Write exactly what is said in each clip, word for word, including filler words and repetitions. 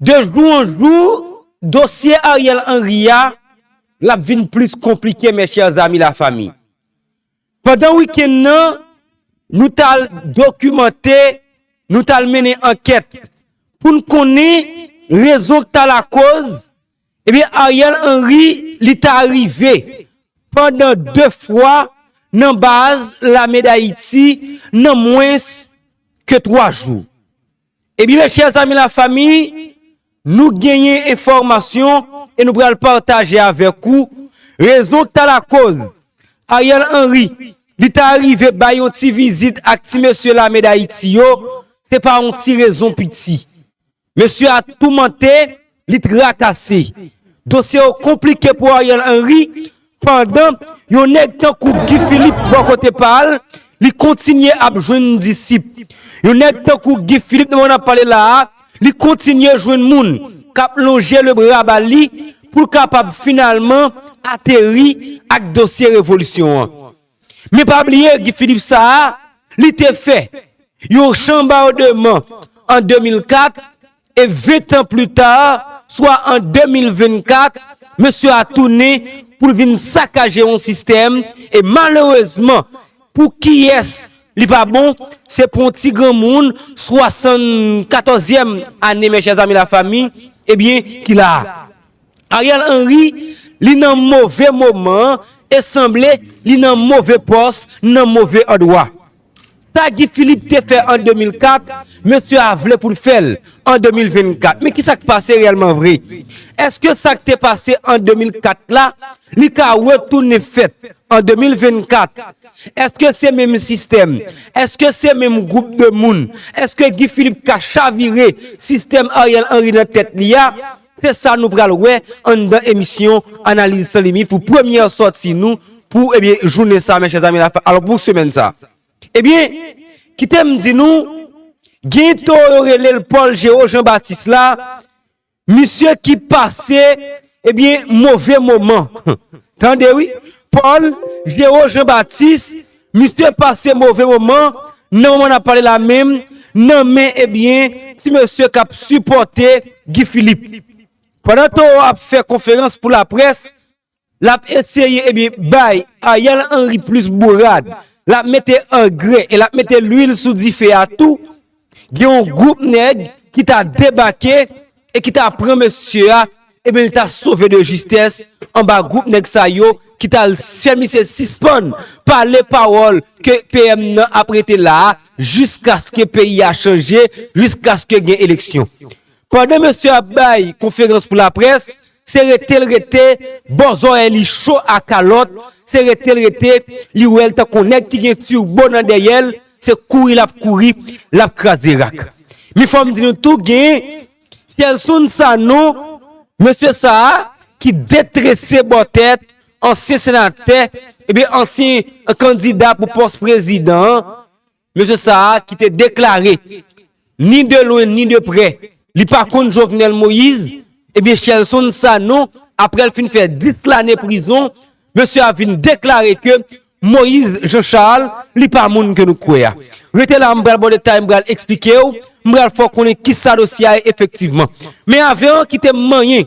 De jou an jou, dosye Ariel Henry a, l ap vin plis konplike, mes chers amis, la famille. Pandan wikenn nan, nou t al dokimante, nou t al mennen ankèt pou n konnen rezon k ta lakoz, ebyen, Ariel Henry, li ta rive pandan de fwa nan baz Lame Dayiti nan mwens ke twa jou. Ebyen, mes chers amis, la famille, nou genyen enfòmasyon e nou pral pataje avèk ou rezon k ta lakoz Ariel Henry, li ta rive bay yon ti vizit ak ti mesye Lame Dayiti yo, se pa yon ti rezon piti. Mesye a toumante, li trakase. Dosye yo konplike pou Ariel Henry, pandan yon nèg tankou Guy Philippe bò kote pa l, li kontinye ap jwenn disip. Yon nèg tankou Guy Philippe, nan moman n ap pale la a, li kontinye jwenn moun k ap lonje lebra ba li pou l kapab finalman ateri ak dosye revolisyon an. Men pa bliye, Guy Philippe sa a, li te fè yon chanbardman an de mil kat, e ven tan pli ta, swa an de mil vennkat, mesye a tounen pou l vin sakaje yon sistèm, e malerezman, pou kiyès li pa bon, se pou yon ti granmoun, swasannkatòzyèm ane, mes chers amis, la famille, ebyen, ki la a. Ariel Henry, li nan move moman, e sanble li nan move pòs, nan move andwa. Sa Guy Philippe te fè an de mil kat, mesye a vle pou l fè l an de mil vennkat. Men ki sa k pase reyèlman vre? Èske sa k te pase an de mil kat la, li ka retounen fèt an de mil vennkat? Èske se menm sistèm? Èske se menm gwoup de moun? Èske Guy Philippe ka chavire sistèm Ariel Henry nan tèt li a? Se sa nou pral wè anndan emisyon Analiz San Limit pou premyè sòti nou pou, ebyen, jounen sa, mes chers amis, la, alò, pou semèn sa. Ebyen, kite m di nou, gen to yo rele l Paul Géraud Jean Baptiste la, misye ki pase, ebyen, move moman. Tande wi, Paul Géraud Jean Baptiste, misye pase move moman, nan moman n ap pale la menm, nan men, ebyen, ti mesye k ap sipòte Guy Philippe. Pandan Toro ap fè konferans pou laprès, l ap eseye, ebyen, bay Ariel Henry plis bourad. L ap mete angrè e l ap mete lwil sou dife a tou. Gen yon gwoup nèg ki ta debake e ki ta pran mesye a, ebyen, li ta sove de jistès anba gwoup nèg sa yo ki t al fè misye sispann pale pawòl ke P M nan ap rete la a jiskaske peyi a chanje, jiskaske gen eleksyon. Pandan mesye ap bay konferans pou laprès, se rete l rete, bò zòrèy li cho a kalòt, se rete l rete, li wè l tankou nèg ki gen tibo nan dèyè l, se kouri l ap kouri, l ap kraze rak. Men fò m di nou tou, gen Shelson Sanon, mesye sa a, ki detrese bò tèt ansyen senatè, ebyen, ansyen kandida pou pòs prezidan an, mesye sa a ki te deklare, ni de lwen, ni de prè, li pa konn Jovenel Moïse, ebyen, Shelson Sanon, apre l fin fè dis lane prizon, mesye a vin deklare ke Moïse Jean Charles, li pa moun ke nou kwè a. Rete la, m pral ba w detay, m pral eksplike w, m pral fè w konnen kisa dosye a ye efektivman. Men avan, kite m manyen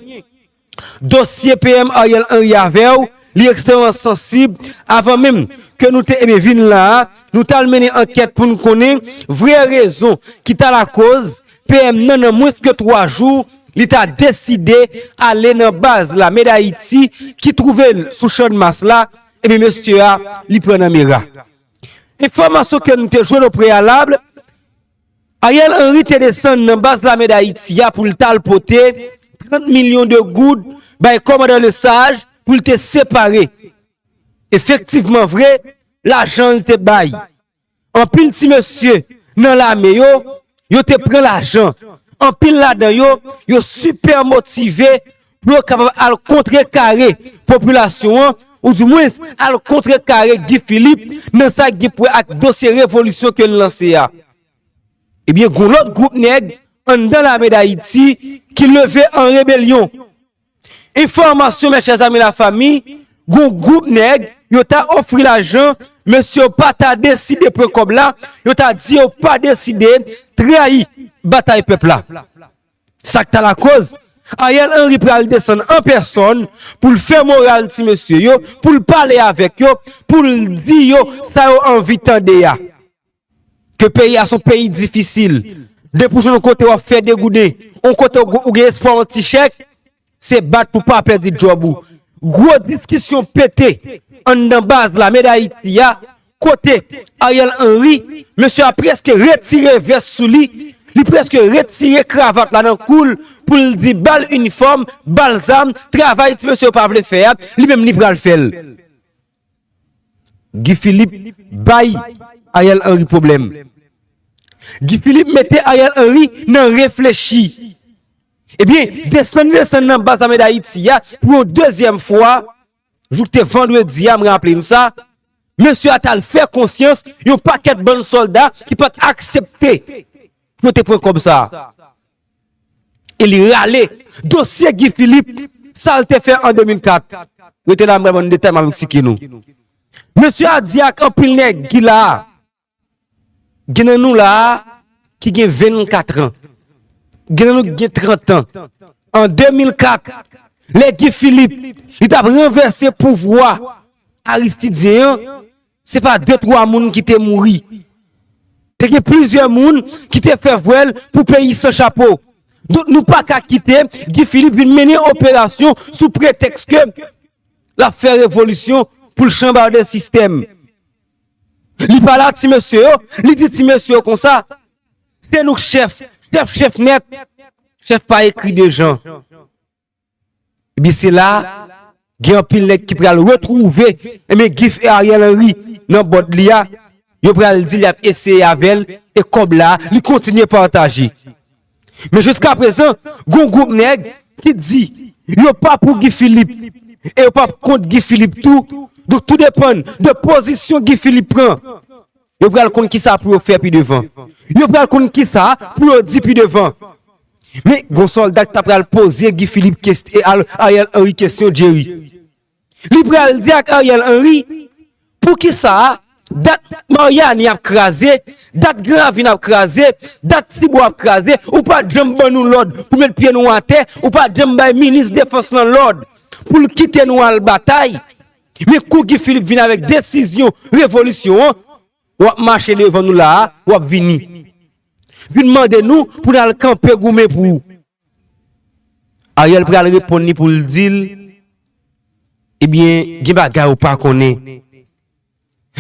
dosye P M Ariel Henry avè w, li ekstrèmman sansib. Avan menm ke nou te, ebyen, vin la a, nou t al mennen ankèt pou n konnen vrè rezon ki ta lakoz P M nan, nan mwens ke twa jou, li ta deside ale nan baz Lame Dayiti ki twouve l sou Channmas la, ebyen, mesye a, li pran nan mera. Enfòmasyon ke nou te jwenn o preyalab, Ariel Henry te desann nan baz Lame Dayiti a pou l t al pote trant milyon de goud bay kòmandan Lesage pou l te separe. Efektivman vre, lajan l te bay. Anpil ti mesye nan lame yo, yo te pran lajan. Anpil ladan yo, yo sipè motive pou yo kapab al kontrekare popilasyon an, oudimwens al kontrekare Guy Philippe nan sa k gen pou wè ak dosye revolisyon ke l lanse a. Ebyen, gon lòt gwoup nèg anndan Lame Dayiti ki leve an rebelyon. Enfòmasyon, mes chers amis, la famille, gon gwoup nèg, yo ta ofri lajan, mesye yo pa ta deside pran kòb la, yo ta di yo pa deside trayi batay pèp la. Sa k ta lakoz Ariel Henry pral desann an pèsòn pou l fè moral ti mesye yo, pou l pale avèk yo, pou l di yo sa yo anvi tande a. Ke peyi a se yon peyi difisil. Depi w jwenn yon kote w ap fè degouden, yon kote w, ou gen espwa yon ti chèk, se bat pou pa pèdi djòb ou. Gwo diskisyon pete anndan baz Lame Dayiti a, kote Ariel Henry, mesye a prèske retire vès sou li, li prèske retire kravat la nan kou l pou l di ba l inifòm, ba l zam, travay ti mesye yo pa vle fè a, li menm li pral fè l. Guy Philippe bay Ariel Henry pwoblèm. Guy Philippe mete Ariel Henry nan reflechi. Ebyen, desann li desann nan baz Lame Dayiti a pou yon dezyèm fwa, jou k te vandredi a, m raple nou sa, mesye a t al fè konsyans yon pakèt bann sòlda ki pa t aksepte pou yo te pran kòb sa a. E li rale dosye Guy Philippe, sa l te fè an de mil kat. Rete la, m pral ban nou detay, m ap eksplike nou. Mesye a di ak anpil nèg ki la a, gen nan nou la a ki gen vennkat an. Gen nan nou ki gen trant an. An de mil kat, lè Guy Philippe, li t ap ranvèse pouvwa aristidyen an, se pa de twa moun ki te mouri. Te gen plizyè moun ki te fè vwèl pou peyi san chapo. Donk, nou pa ka kite Guy Philippe vin mennen operasyon sou pretèks ke l ap fè revolisyon pou l chanbade sistèm. Li pale a ti mesye yo, li di ti mesye yo konsa, se nou k chèf, chèf, chèf nèt, chèf pa ekri de jan. Ebyen, se la, gen anpil nèg ki pral retwouve, ebyen, Guy Ariel Henry nan bòd li a, yo pral di l y ap eseye avè l, e kòb la, li kontinye pataje. Men jiskaprezan, gon gwoup nèg ki di yo pa pou Guy Philippe, e yo p ap kont Guy Philippe tou. Donk, tou depann de pozisyon Guy Philippe pran. Yo pral konn kisa pou yo fè pi devan. Yo pral konn kisa pou yo di pi devan. Men, gon sòlda ki ta pral poze Guy Philippe kest-, e Al-, Ariel Henry kesyon, Jerry. Li pral di ak Ariel Henry, poukisa dat Maryani ap kraze, dat Gran Ravin ap kraze, dat Tibwa ap kraze, ou pa t janm ban nou lòd pou met pye nou atè, ou pa t janm bay minis defans lan lòd pou l kite nou al batay. Men kou Guy Philippe vin avèk desizyon revolisyon an, w ap mache devan nou la a, w ap vini. Vin mande nou pou n al kanpe goumen pou ou. Ariel pral reponn li pou l di l, ebyen, gen bagay ou pa konnen.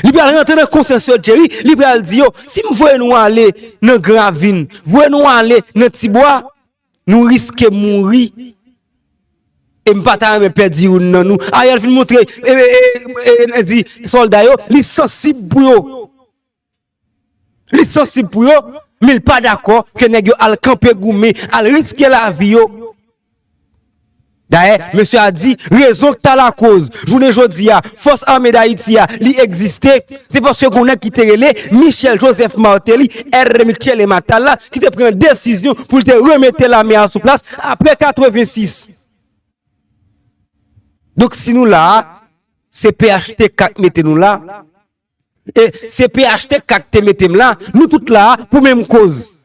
Li pral rantre nan konsyans yo, Jerry, li pral di yo, si m voye nou ale nan Gran Ravin, voye nou ale nan Tibwa, nou riske mouri. E m pa ta renmen pèdi youn nan nou. Ariel fin montre, e, e, e, e, e, di sòlda yo, li sansib pou yo. Li sansib pou yo, men l pa dakò ke nèg yo al kanpe goumen, al riske lavi yo. Dayè, mesye a di, rezon k ta lakoz, jounen jodi a, Fòs Ame Dayiti a, li egziste, se paske gon nèg ki te rele Michel Joseph Martelly, R. Michele Matala, ki te pran desizyon pou l te remete lame a sou plas apre katrevensis. Donk, si nou la a, se P H T K k mete nou la, e se P H T K k te mete m la, nou tout la a pou menm koz.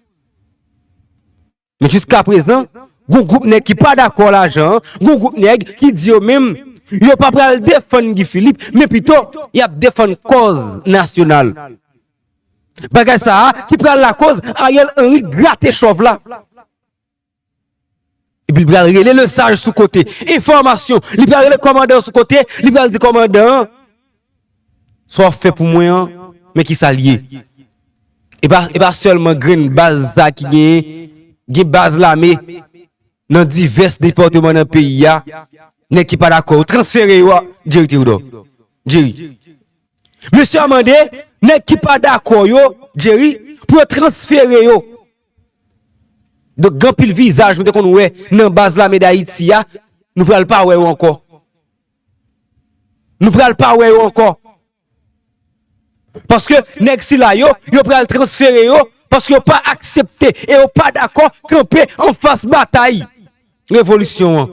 Men jiskaprezan, gon gwoup nèg ki pa dakò lajan an, gon gwoup nèg ki di yo menm, yo pa pral defann Guy Philippe, men pito, y ap defann kòz nasyonal. Bagay sa a ki pral lakoz Ariel Henry grate chòv la. Epi li pral rele Lesage sou kote. Enfòmasyon. Li pral rele kòmandan an sou kote. Li pral di kòmandan an, sa w ap fè pou mwen an, men kisa l ye. E pa, e pa sèlman grenn baz sa ki genyen, gen baz lame nan divès depatman nan peyi a, nèg ki pa dakò, yo transfere yo a Jerry Théodore. Jerry. Mesye a mande, nèg ki pa dakò yo, Jerry, pou yo transfere yo. Donk, gen anpil vizaj nou te konn wè nan baz lame Dayiti a, nou pral pa wè yo ankò. Nou pral pa wè yo ankò. Paske nèg sila yo, yo pral transfere yo, paske yo pa aksepte e yo pa dakò kanpe anfas batay revolisyon an.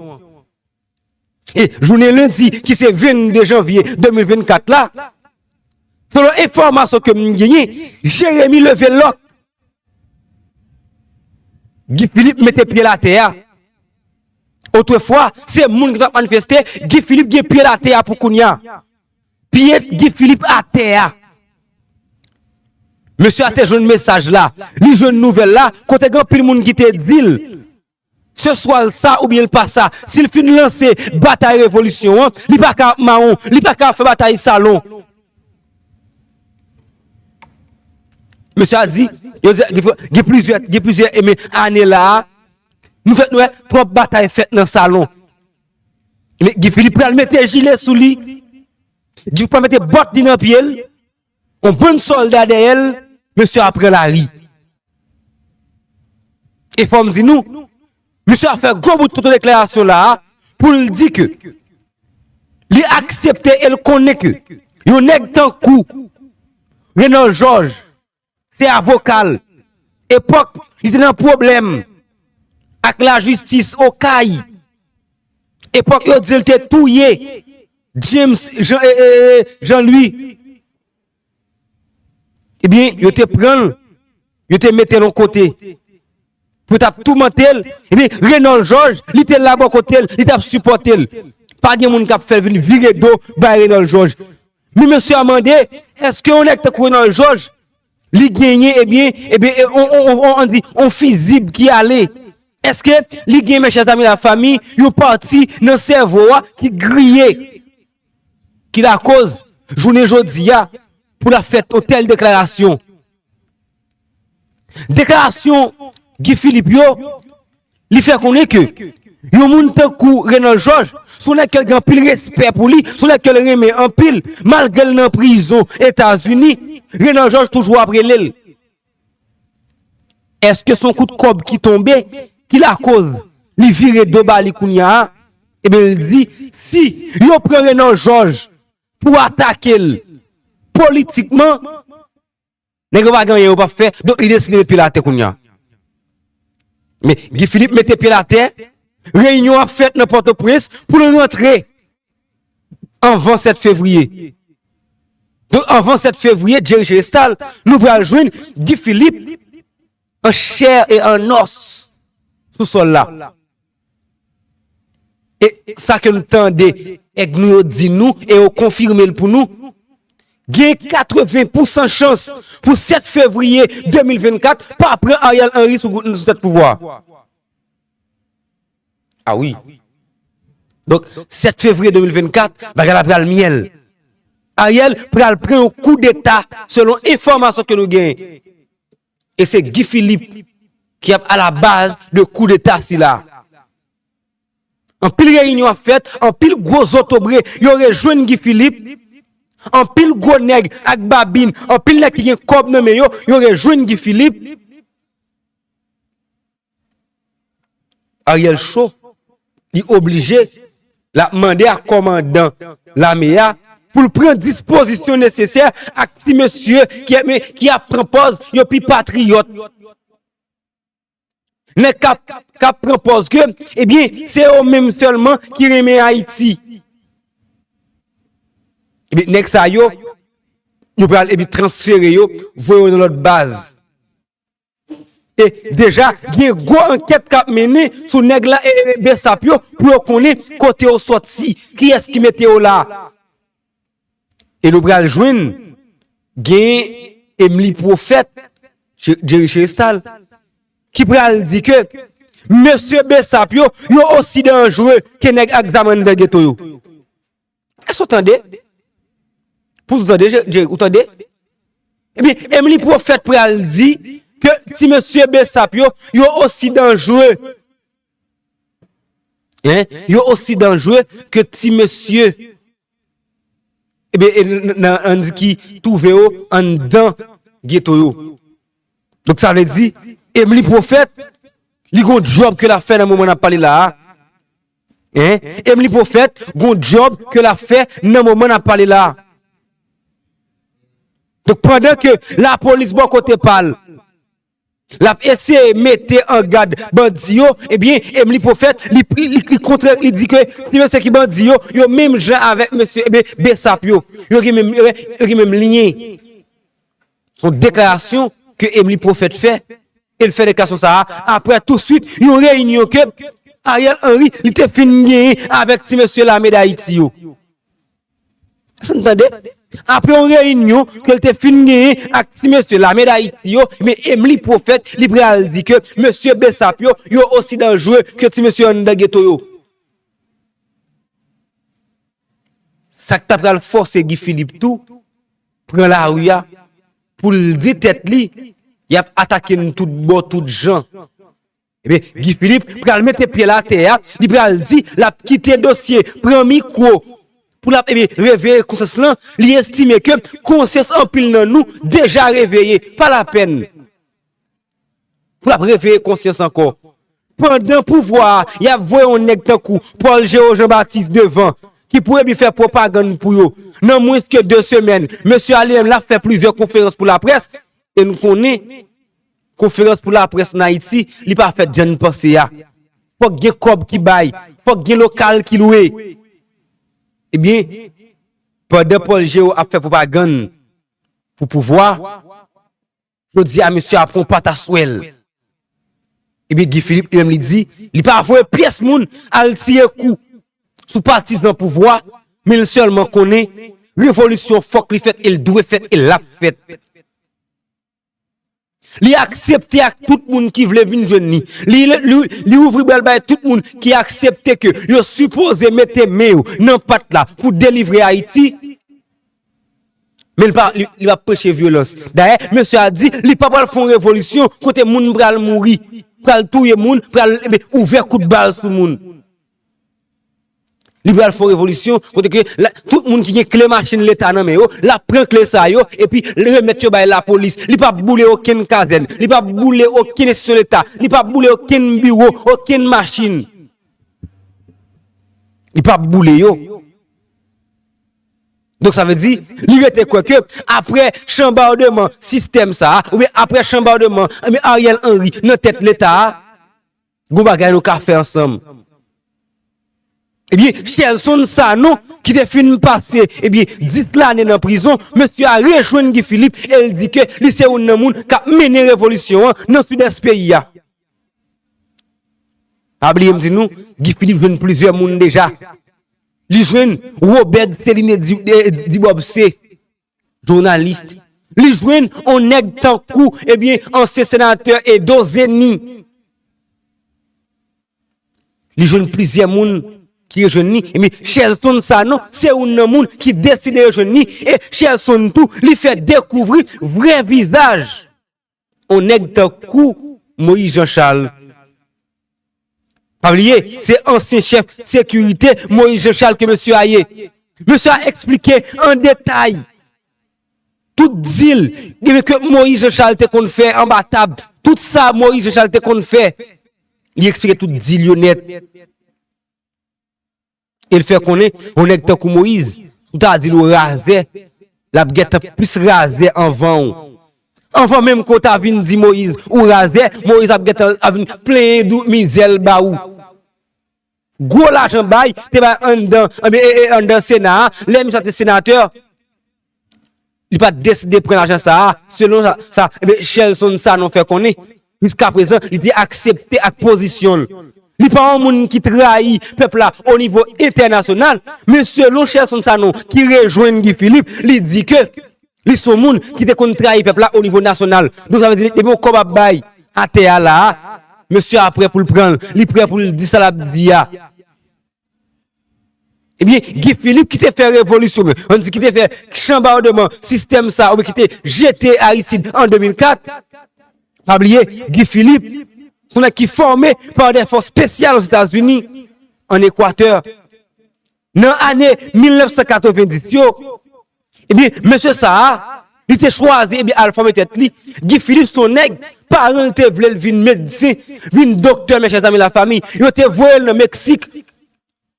E jounen lendi, ki se vennde janvye de mil vennkat la, selon enfòmasyon ke m genyen, Jeremi leve lòk. Guy Philippe mete pye l atè a. Otrefwa, se moun ki t ap manifeste, Guy Philippe gen pye l atè a pou kounye a. Pye Guy Philippe atè a. Mesye a te jwenn mesaj la, li jwenn nouvèl la, kote gen anpil moun ki te di l, se swa l sa oubyen l pa sa. Si l fin lanse batay revolisyon an, li pa ka ap mawon, li pa ka ap fè batay salon. Mesye a di, yo di, gen, gen plizyè, gen plizyè, enben, ane la a, nou fèk nou wè twòp batay fèt nan salon. Men Guy Philippe pral mete jile sou li. Guy Philippe pral mete bòt li nan pye l. Yon bann sòlda dèyè l, mesye a pran lari. E fò m di nou, mesye a fè gwo bout kote deklarasyon la a pou l di ke li aksepte e l konnen ke yon nèg tankou Renòl Jòj, se avoka l. Epòk li te nan pwoblèm ak lajistis Okay. Epòk yo di l te touye James Jean, e, e, e, Jean Louis. Ebyen, yo te pran l, yo te mete l yon kote. Pou yo t ap toumante l, ebyen, Renòl Jòj, li te la bò kote l, li t ap sipòte l. Pa gen moun k ap fè l vin vire do bay Renòl Jòj. Men mesye a mande, èske yon nèg tankou Renòl Jòj, li genyen, ebyen, ebyen, e, on, on, on, on, on di, on fizib ki ale? Èske li gen, mes chers amis, la famille, yon pati nan sèvo a ki griye, ki lakoz, jounen jodi a, pou l ap fè yon tèl deklarasyon? Deklarasyon Guy Philippe yo, li fè konnen ke yon moun tankou Renòl Jòj, se yon nèg ke l gen anpil respè pou li, se yon nèg ke l renmen anpil, malgre l nan prizon Etazini, Renòl Jòj toujou ap rele l. Èske se yon kout kòb ki tonbe, ki lakoz li vire do ba li kounye a? Ebyen, li di, si yo pran Renòl Jòj pou atake l politikman, nèg yo pa gen anyen yo p ap fè, donk li deside met pye l atè kounye a. Men Guy Philippe mete pye l atè, reyinyon ap fèt nan Pòtoprens pou l rantre anvan sèt fevriye. Donk, anvan sèt fevriye, Jerry Chérestal, nou pral jwenn Guy Philippe an chè e an òs sou sòl la. E sa ke nou tande, èg nou yo di nou, e yo konfime l pou nou, gen katreven pousan chans pou sèt fevriye de mil vennkat pa pran Ariel Henry sou, sou tèt pouvwa a. A wi. Donk, sèt fevriye de mil vennkat, bagay la pral myèl. Ariel pral pran yon koudeta, selon enfòmasyon ke nou genyen. E se Guy Philippe ki ap alabaz de koudeta sila. Anpil reyinyon ap fèt, anpil gwo zotobre yo rejwenn Guy Philippe, anpil gwo nèg ak babin, anpil nèg ki gen kòb nan men yo, yo rejwenn Guy Philippe. Ariel cho, li oblije, l ap mande a kòmandan lame a pou l pran dispozisyon nesesè ak ti mesye ki, ki ap pran pòz yo pi patriyòt. Nèg k ap, k ap pran pòz ke, ebyen, se yo menm sèlman ki renmen Ayiti. Ebyen, nèg sa yo, yo pral, ebyen, transfere yo, voye yo nan lòt baz. E deja, gen gwo ankèt k ap mennen sou nèg la e, e Bessap yo pou yo konnen kote yo sòti, kiyès ki mete yo la. E nou pral jwenn gen Emily Prophète, Che-, Jerry Chérestal, ki pral di ke mesye Bessap yo, yo osi danjere ke nèg ak zam anndan geto yo. Èske w tande? Pous ou tande, Je-, Jerry, ou tande? Ebyen, Emily Prophète pral di ke ti mesye Bessap yo, yo osi danjere. Hein? Yo osi danjere ke ti mesye, ebyen, e, n-, n-, n-, ann di ki twouve yo anndan geto yo. Donk, sa vle di, Emily Prophète, li gon djòb ke l ap fè nan moman n ap pale la a. Hein? Emily Prophète, gon djòb ke l ap fè nan moman n ap pale la a. Donk, pandan ke lapolis bò kote pa l, l ap eseye mete an gad bandi yo, ebyen, Emily Prophète, li, li, li, li kontre, li di ke ti mesye ki bandi yo, yo menm jan avèk mesye, ebyen, Bessap yo. Yo gen menm, yo gen menm lyen. Se yon deklarasyon ke Emily Prophète fè. E l fè deklarasyon sa a apre touswit yon reyinyon ke Ariel Henry li te fin genyen avèk ti mesye Lame Dayiti yo. Èske n tande? Apre yon reyinyon ke l te fin genyen ak ti mesye Lame Dayiti yo, men Emily Prophète li pral di ke mesye Bessap yo, yo osi danjere ke ti mesye anndan geto yo. Sa k ta pral fòse Guy Philippe tou pran lari a pou l di tèt li, y ap atake n tout bò, tout jan. Ebyen, Guy Philippe pral mete pye l atè a, li pral di l ap kite dosye, pran mikwo pou l ap, ebyen, reveye konsyans lan. Li estime ke konsyans anpil nan nou deja reveye, pa lapèn pou l ap reveye konsyans ankò. Pandan pouvwa a, y ap voye yon nèg tankou Paul Géraud Jean Baptiste devan, ki pou ebyen fè pwopagann pou yo. Nan mwens ke de semèn, mesye a li menm l ap fè plizyè konferans pou laprès, e n konnen konferans pou laprès ann Ayiti, li pa fèt jan n panse a. Fòk gen kòb ki bay, fòk gen lokal ki lwe. Ebyen, pandan Paul Géraud ap fè pwopagann pou pouvwa, jodi a, mesye a pran pataswèl. Ebyen, Guy Philippe li menm li di, li pa voye pyès moun al tire kou sou patizan pouvwa, men l sèlman konnen revolisyon fòk li fèt e l dwe fèt e l ap fèt. Li aksepte ak tout moun ki vle vin jwenn li. Li, li, li ouvri bra l bay tout moun ki aksepte ke yo sipoze mete men yo nan pat la pou delivre Ayiti. Men li pa, li, li pa preche vyolans. Dayè, mesye a di, li pa pral fè yon revolisyon kote moun pral mouri, pral touye moun, pral, ebyen, ouvè kout bal sou moun. Li pral fè yon revolisyon kote ke la, tout moun ki gen kle machin Leta nan men yo, l ap pran kle sa yo, epi l remèt yo bay lapolis. Li p ap boule okenn kazèn, li p ap boule okenn enstitisyon Leta, li p ap boule okenn biwo, okenn machin. Li p ap boule yo. Donk, sa vle di, li rete kwè ke apre chanbadman sistèm sa a, oubyen apre chanbadman, ebyen, Ariel Henry nan tèt Leta a, gon bagay nou ka fè ansanm. Ebyen, Shelson Sanon, ki te fin pase, ebyen, dis lane nan prizon, mesye a rejwenn Guy Philippe e l di ke li se youn nan moun k ap mennen revolisyon an nan Sidès peyi a. Pa bliye m di nou, Guy Philippe jwenn plizyè moun deja. Li jwenn Robert Céliné Di, Di, Dibobsé, jounalis. Li jwenn on nèg tankou, ebyen, ansyen senatè Edo Zeni. Li jwenn plizyè moun ki rejwenn li. Ebyen, Shelson Sanon, se youn nan moun ki deside rejwenn li. E Shelson tou, li fè dekouvri vrè vizaj on nèg tankou Moïse Jean Charles. Pa bliye, se ansyen chèf sekirite Moïse Jean Charles ke mesye a ye. Mesye a eksplike an detay tout dil, ebyen, ke Moïse Jean Charles te konn fè anba tab, tout sa Moïse Jean Charles te konn fè. Li eksplike tout dil yo nèt. E l fè konnen, yon nèg tankou Moïse, si w ta di l ou razè, l ap gentan plis razè anvan w. Anvan menm ke w ta vin di Moïse ou razè, Moïse ap gentan ap vin plenyen dou mizè l ba ou. Gwo lajan bay, te bay anndan, anben, e, e, anndan Sena a, lè misye te senatè, li pa t deside pran lajan sa a, selon sa, sa, enben, Shelson Sanon fè konnen. Jiskaprezan, li te aksepte ak pozisyon l. Li pa yon moun ki trayi pèp la o nivo entènasyonal, men selon Shelson Sanon, ki rejwenn Guy Philippe, li di ke li se yon moun ki te konn trayi pèp la o nivo nasyonal. Donk, sa vle di, depi yon kòb ap bay atè a la a, mesye a prè pou l pran l, li prè pou l di sa l ap di a. Ebyen, Guy Philippe ki te fè revolisyon, men, ann di ki te fè chanbadman sistèm sa, oubyen ki te jete Aristide an de mil kat, pa bliye, Guy Philippe, se yon nèg ki fòme pa de fòs espesyal Ozetazini, an Ekwatè. Nan ane mil nèf san katrevenndis yo, ebyen, mesye sa a, li te chwazi, ebyen, al fòme tèt li. Guy Philippe se yon nèg, paran l te vle l vin medsen, vin doktè, mes chers amis, la famille. Yo te voye l nan Meksik,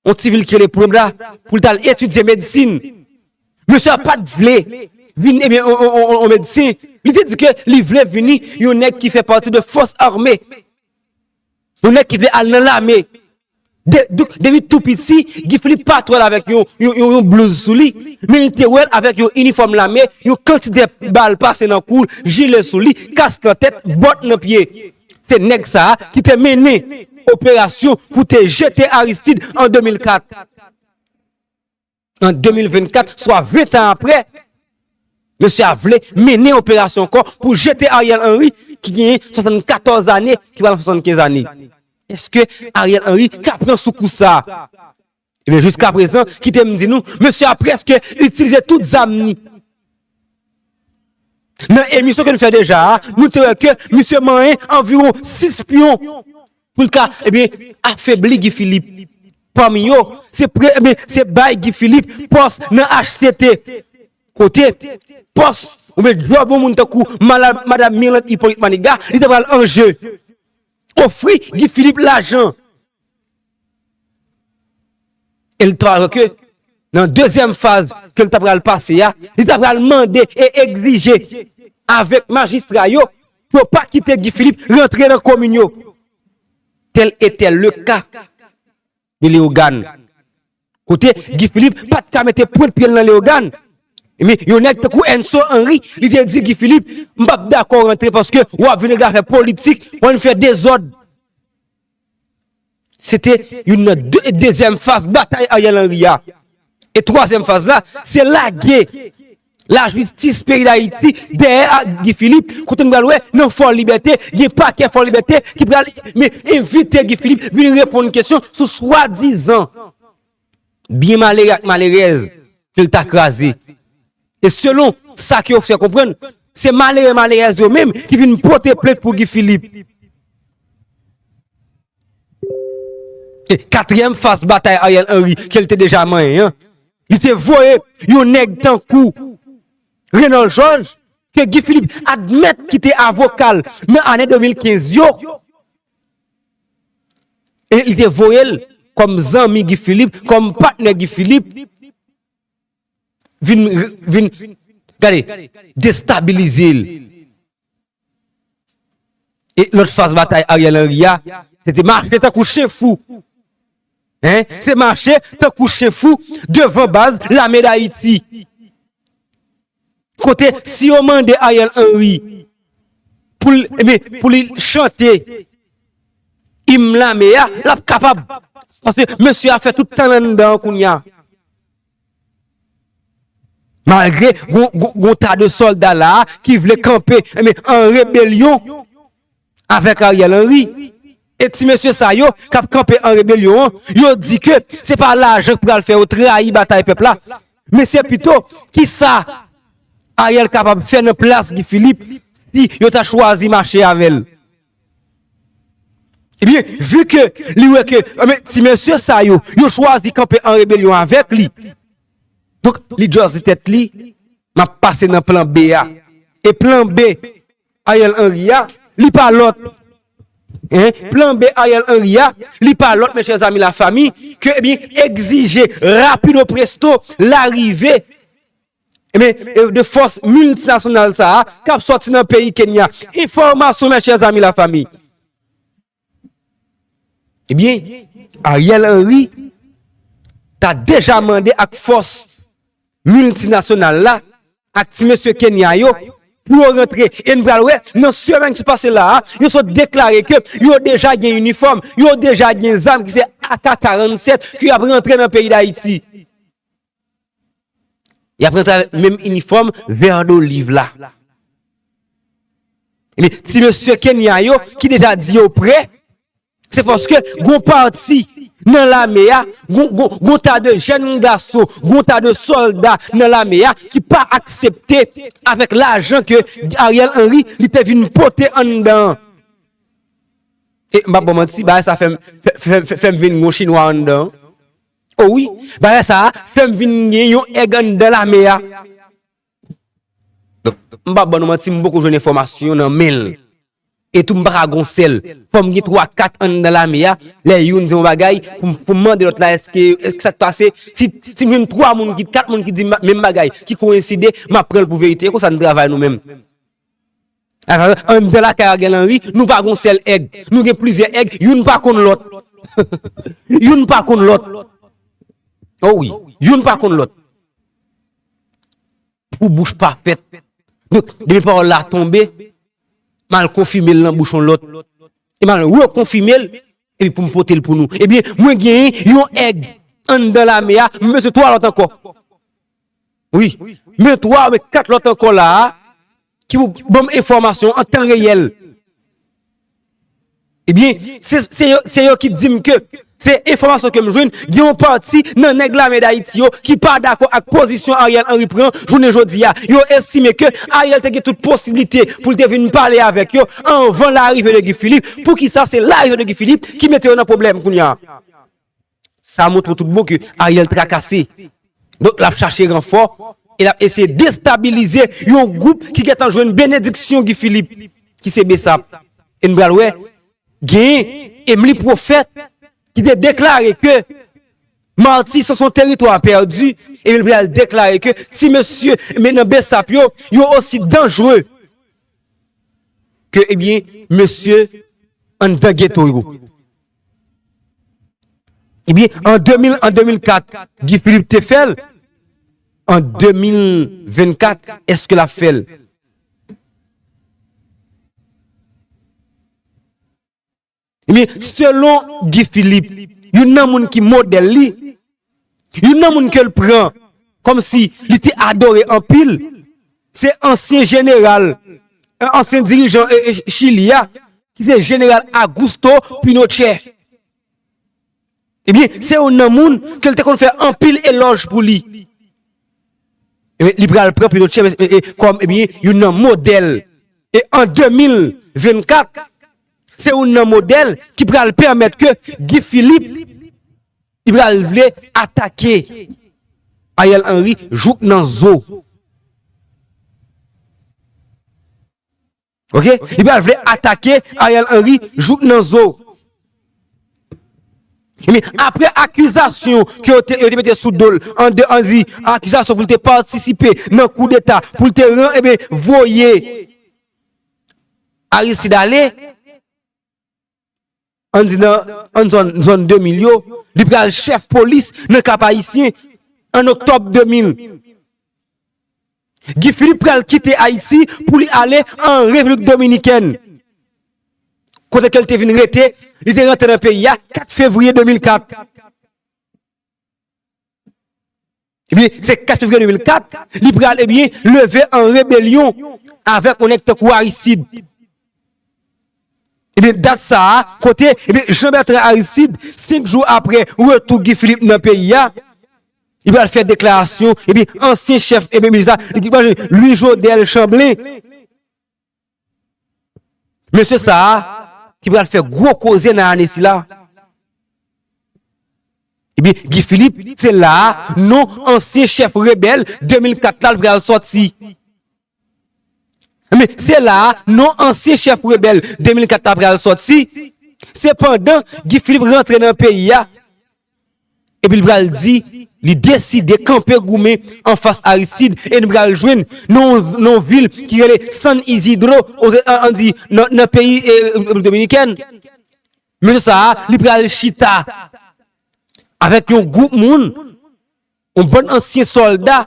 yon ti vil ki rele Puebla, pou l t al etidye medsin. Mesye a pa t vle vin, ebyen, yon, yon, yon, yon medsen. Li te di ke li vle vini yon nèg ki fè pati de fòs ame. Yon nèg ki vle al nan lame. De, de, depi tou piti, Guy Philippe pa t wè l avèk yon, yon, yon, yon blouz sou li, men li te wè l avèk yon inifòm lame, yon kantite bal pase nan kou l, jile sou li, kas nan tèt, bòt nan pye. Se nèg sa a ki te mennen operasyon pou te jete Aristide an de mil kat. An de mil vennkat, swa ven tan apre, mesye a vle mennen operasyon ankò pou jete Ariel Henry, ki genyen swasannkatòz ane, ki pral nan swasannkenz ane. Èske Ariel Henry ka pran sou kou sa a? Ebyen, jiska prezan, kite m di nou, mesye a prèske itilize tout zam ni. Nan emisyon ke n fè deja a, nou te wè ke misye manyen anviwon sis pyon pou l ka, ebyen, afebli Guy Philippe. Pami yo, se pre, ebyen, se bay Guy Philippe pòs nan H C T. Kote pòs, oubyen djòb yon moun tankou mala-, madam Mirlande Hyppolite Manigat, li te pral an je. Ofri Guy Philippe lajan. E l t wè ke nan dezyèm faz ke l ta pral pase a, li ta pral mande e egzije avèk majistra yo pou yo pa kite Guy Philippe rantre nan komin yo. Tel était le cas de Leyogàn. Kote Guy Philippe pa t ka mete pwent pye l nan Leyogàn. Men yon nèg tankou Enso Henry, li te di Guy Philippe, "M p ap dakò w rantre paske w ap vin règle afè politik, w ap vin fè dezòd." Se te youn nan de, dezyèm faz batay Ariel Henry a. E twazyèm faz la, se lage lajistis peyi Dayiti dèyè a Guy Philippe, kote n pral wè nan Fò Libète, gen pakè Fò Libète ki pral, men, envite Guy Philippe vin reponn kesyon sou swadizan byen malere ak malerèz ke l ta kraze. E selon sa ke yo fè konprann, se malere malerèz yo menm ki vin pote plent pou Guy Philippe. E katriyèm faz batay Ariel Henry ke l te deja manyen an, li te voye yon nèg tankou Renold Georges, ke Guy Philippe admèt ki te avoka l nan ane de mil kenz yo, e li te voye l kòm zanmi Guy Philippe, kòm patnè Guy Philippe, vin, vin, gade, destabilize l. E lòt faz batay Ariel Henry a, se te mache tankou chen fou. Hein? Se mache tankou chen fou devan baz Lame Dayiti. Kote, si yo mande Ariel Henry pou l, ebyen, pou li chante im lame a, l ap kapab. Paske mesye a fè tout tan l anndan an kounye a. Malgre gon, gon, gon ta de sòlda la a ki vle kanpe, ebyen, an rebelyon avèk Ariel Henry. E ti mesye sa yo k ap kanpe an rebelyon an, yo di ke se pa lajan k pral fè yo trayi batay pèp la, men se pito kisa Ariel kapab fè nan plas Guy Philippe si yo ta chwazi mache avè l. Ebyen, vi ke li wè ke, ebyen, ti mesye sa yo, yo chwazi kanpe an rebelyon avèk li. Donk, li just di tèt li, "M ap pase nan plan B a." E plan B Ariel Henry a, li pa lòt. Hein? Plan B Ariel Henry a, li pa lòt, mes chers amis, la famille, ke, ebyen, egzije rapido presto larive, ebyen, e de fòs miltinasyonal sa a, k ap sòti nan peyi Kenya. Enfòmasyon, mes chers amis, la famille. Ebyen, Ariel Henry ta deja mande ak fòs miltinasyonal la, ak ti mesye Kenya yo, pou yo rantre. E n pral wè, nan semèn ki pase la a, yo sot deklare ke yo deja gen inifòm, yo deja gen zam ki se A K karannsèt, ke y ap rantre nan peyi Dayiti. Y ap rantre avèk menm inifòm vè doliv la. Ebyen, ti mesye Kenya yo ki deja di yo prè, se paske gon pati nan lame a, gon, gon, gon ta de jèn gason, gon ta de sòlda nan lame a ki pa aksepte avèk lajan ke Ariel Henry li te vin pote anndan an. E m p ap ba w manti, bagay sa fè m, fè, fè, fè, fè m vin gon chinwa anndan an. O wi, bagay sa a fè m vin gen yon èg anndan lame a. Donk, m p ap ban nou manti, m poko jwenn enfòmasyon nan men l. E tou, m pa ka gon sèl. Fò m gen twa, kat anndan lame a. Lè youn di yon bagay, pou m, pou m mande lòt la, èske, èske sa k pase? Si, si m jwenn twa moun ki, kat moun ki di ma-, menm bagay, ki koyenside, m ap pran l pou verite. E konsa n travay nou menm. Anndan lakay Ariel Henry, nou pa gon sèl èg. Nou gen plizyè èg, youn pa konn lòt. Youn pa konn lòt. O wi, youn pa konn lòt. Pou bouch pa fèt. Donk, depi pawòl la tonbe, m al konfime l nan bouch yon lòt. E m al rekonfime l, epi pou m pote l pou nou. Ebyen, mwen genyen yon èg anndan lame a, m bezwen twa lòt ankò. Wi, men twa, men kat lòt ankò la a, ki pou ban m enfòmasyon an tan reyèl. Ebyen, se, se yo, se yo ki di m ke se enfòmasyon ke m jwenn, gen yon pati nan nèg lame Dayiti yo ki pa dakò ak pozisyon Ariel Henry pran jounen jodi a. Yo estime ke Ariel te gen tout posiblite pou l te vin pale avèk yo anvan larive de Guy Philippe. Poukisa se larive de Guy Philippe ki mete yo nan pwoblèm kounye a? Sa montre tout bon ke Ariel trakase. Donk, l ap chache ranfò e l ap eseye destabilize yon gwoup ki gentan jwenn benediksyon Guy Philippe, ki se BSAP. E n pral wè, gen Emily Prophète ki te deklare ke Matisan se yon teritwa pèdi, e l pral deklare ke ti mesye men nan BSAP yo, yo osi danjre ke, ebyen, mesye anndan geto yo. Ebyen, an de mil, an de mil kat, Guy Philippe te fè l. An de mil vennkat, èske l ap fè l? Ebyen, selon Guy Philippe, youn nan moun ki modèl li, youn nan moun ke l pran kòmsi li te adore anpil, se ansyen jeneral, ansyen dirijan, e, e, Chili a, ki se jeneral Augusto Pinochet. Ebyen, se youn nan moun ke l te konn fè anpil elòj pou li. Ebyen, li pral pran Pinochet, e, e, kòm, ebyen, youn nan modèl. E an de mil vennkat, se youn nan modèl ki pral pèmèt ke Guy Philippe, li pral vle atake Ariel Henry jouk nan zo. Oke? Li pral vle atake Ariel Henry jouk nan zo. Ebyen, apre akizasyon ke yo te, yo te mete sou do l, an de, an di, akizasyon pou l te patisipe nan koudeta, pou l te ran, ebyen, voye Aristide ale, ann di nan, ann zòn, zòn de mil yo, li pral chèf polis nan Kap Ayisyen an oktòb de mil. Guy Philippe pral kite Ayiti pou li ale an Repiblik Dominikèn. Kote ke l te vin rete, li te rantre nan peyi a kat fevriye de mil kat. Ebyen, se kat fevriye de mil kat, li pral, ebyen, leve an rebelyon avèk yon nèg tankou Aristide. Ebyen, dat sa a, kote, ebyen, Jean Bertrand Aristide, senk jou apre retou Guy Philippe nan peyi a, li pral fè deklarasyon, ebyen, ansyen chèf, ebyen, milis la, Louis Jodel Chamblen, mesye sa a, ki pral fè gwo koze nan ane sila. Ebyen, Guy Philippe, se la a, non ansyen chèf rebèl de mil kat la, l pral sòti. Men, se la a, non ansyen chèf rebèl de mil kat la pral sòti. Sepandan, Guy Philippe rantre nan peyi a, epi l pral di, li deside kanpe goumen anfas Aristide, e n pral jwenn nan yon, nan yon vil ki rele San Isidro, o, an, an di, nan, nan peyi, e, Repiblik Dominikèn. Mesye sa a, li pral chita avèk yon gwoup moun, yon bann ansyen sòlda,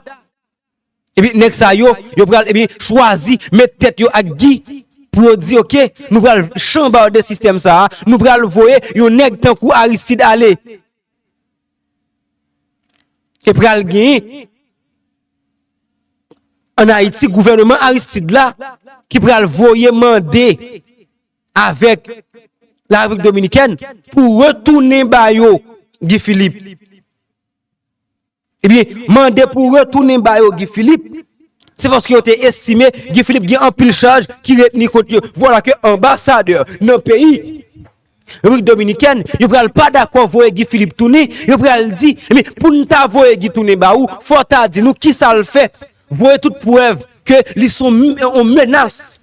epi nèg sa yo, yo pral, epi chwazi met tèt yo ak Guy pou yo di, oke, nou pral chanbade sistèm sa a, nou pral voye yon nèg tankou Aristide ale. E pral genyen ann Ayiti gouvènman Aristide la ki pral voye mande avèk la Repiblik Dominikèn pou retounen ba yo Guy Philippe. Ebyen, mande pou retounen ba yo Guy Philippe, se paske yo te estime Guy Philippe gen anpil chaj ki retni kont yo. Vwala ke anbasadè nan peyi Repiblik Dominikèn, yo pral pa dakò voye Guy Philippe tounen, yo pral di, ebyen, pou n ta voye Guy tounen ba ou, fò w ta di nou kisa l fè. Voye tout prèv ke li se yon, yon menas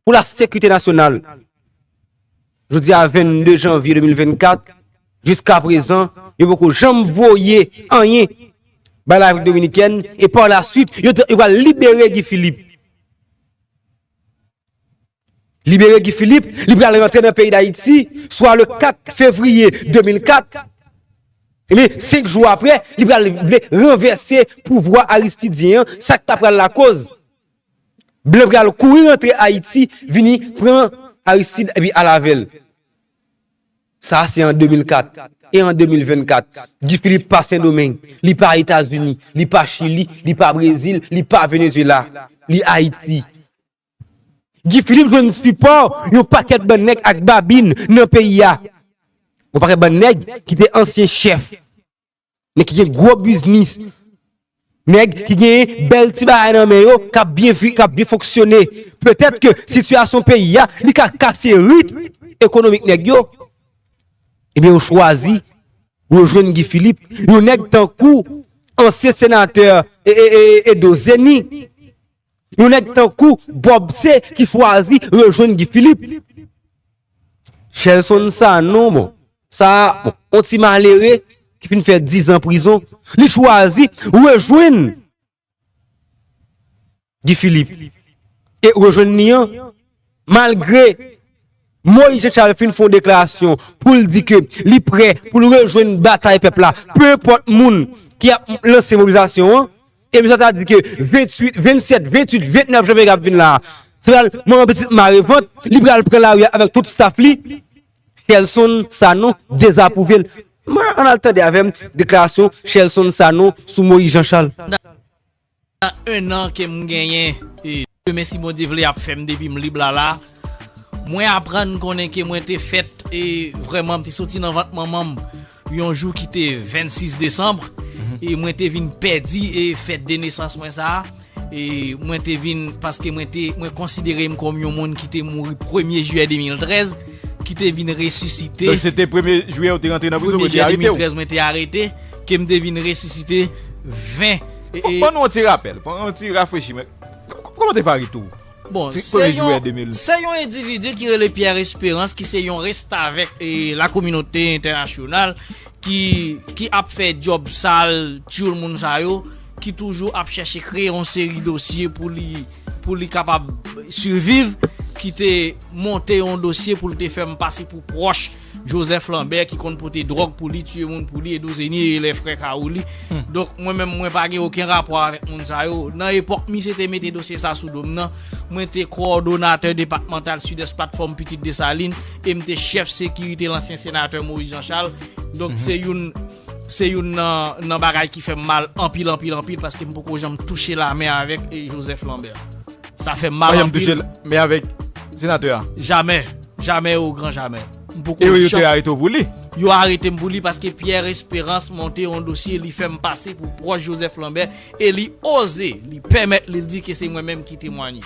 pou la sekirite nasyonal. Jodi a vennde janvye de mil vennkat, jiska prezan, yo poko janm voye anyen bay la Repiblik Dominikèn, e pa la swit, yo, yo pral libere Guy Philippe. Libere Guy Philippe, li pral rantre nan peyi Dayiti, swa le kat fevriye de mil kat. Ebyen, senk jou apre, li pral vle ranvèse pouvwa Aristidyen an, sa k ta pral lakoz blan pral kouri rantre Ayiti, vini pran Aristide epi al avè l. Sa a se an de mil kat. E an de mil vennkat, Guy Philippe pa Sendomeng, li pa Etazini, li pa Chili, li pa Brezil, li pa Venezuela, li Ayiti. Guy Philippe jwenn sipò yon pakèt bann nèg ak babin nan peyi a. Yon pakèt bann nèg ki te ansyen chèf, men ki gen gwo biznis. Nèg ki gen bèl ti bagay nan men yo, k ap byen vi-, k ap byen fonksyone. Petèt ke sitiyasyon peyi a, li ka kase ritm ekonomik nèg yo. Ebyen, yo chwazi rejwenn Guy Philippe. Yon nèg tankou ansyen senatè e, e, e, Edo Zeni. Yon nèg tankou Bob C ki chwazi rejwenn Guy Philippe. Shelson Sanon, bon, sa, bon, yon ti malere ki fin fè diz an prizon, li chwazi rejwenn Guy Philippe. E rejwenn li an, malgre Moïse Jean Charles fin fè yon deklarasyon pou l di ke li prè pou l rejwenn batay pèp la, pe enpòt moun ki ap lanse mobilizasyon an, e misye ta di ke venntuit, vennsèt, venntuit, vennèf janvye k ap vin la a, se pral manman pitit mare vant, li pral pran lari a avèk tout staff li. Shelson Sanon dezapwouve l. Mwen, ann al tande avè m deklarasyon Shelson Sanon sou Moïse Jean Charles. Nan en an ke m genyen, e, men si Bondye vle ap fè m depi m lib la la, mwen aprann konnen ke mwen te fèt, e, vrèman, m te soti nan vant manman m yon jou ki te vennsis desanm, e mwen te vin pèdi, e, fèt de nesans mwen sa a. E mwen te vin, paske mwen te, mwen konsidere m kòm yon moun ki te mouri premye jiyè de mil trèz, ki te vin resisite. Donk, se te premye jiyè ou te rantre nan prizon, ke yo te arete w? Premye jiyè de mil trèz, mwen te arete, ke m te vin resisite ven. E, e, ban nou yon ti rapèl, ban nou yon ti rafrechi, men k-, k-, kòman te fè arete w? Bon, se yon, se yon endividi ki rele Pierre Espérance, ki se yon restavèk, e, lakominote entènasyonal, ki, ki ap fè djòb sal, tchoul moun sa yo, ki toujou ap chèche kreye yon seri dosye pou li, pou li kapab siviv, ki te monte yon dosye pou l te fè m pase pou pwòch Joseph Lambert, ki konn pote dwòg pou li, tiye moun pou li, Edo Zeni e lè frè Kawouli. Donk, mwen menm, mwen pa gen okenn rapò avèk moun sa yo. Nan epòk misye te mete dosye sa sou do m nan, mwen te kowòdonatè depatmantal Sidès Platfòm Pitit Desalin e m te chèf sekirite lansyen senatè Moïse Jean Charles. Donk, se youn, se youn nan, nan bagay ki fè m mal anpil, anpil, anpil, paske m poko janm touche lamen avèk, e, Joseph Lambert. Sa fè m mal anpil. Pa janm touche l, men avèk senatè a? Jamè. Jamè o gran jamè. M poko janm. E yo, yo te arete w pou li? Yo arete m pou li paske Pierre Espérance monte yon dosye, li fè m pase pou pwòch Joseph Lambert e li oze, li pèmèt li, li di ke se mwen menm ki temwanye.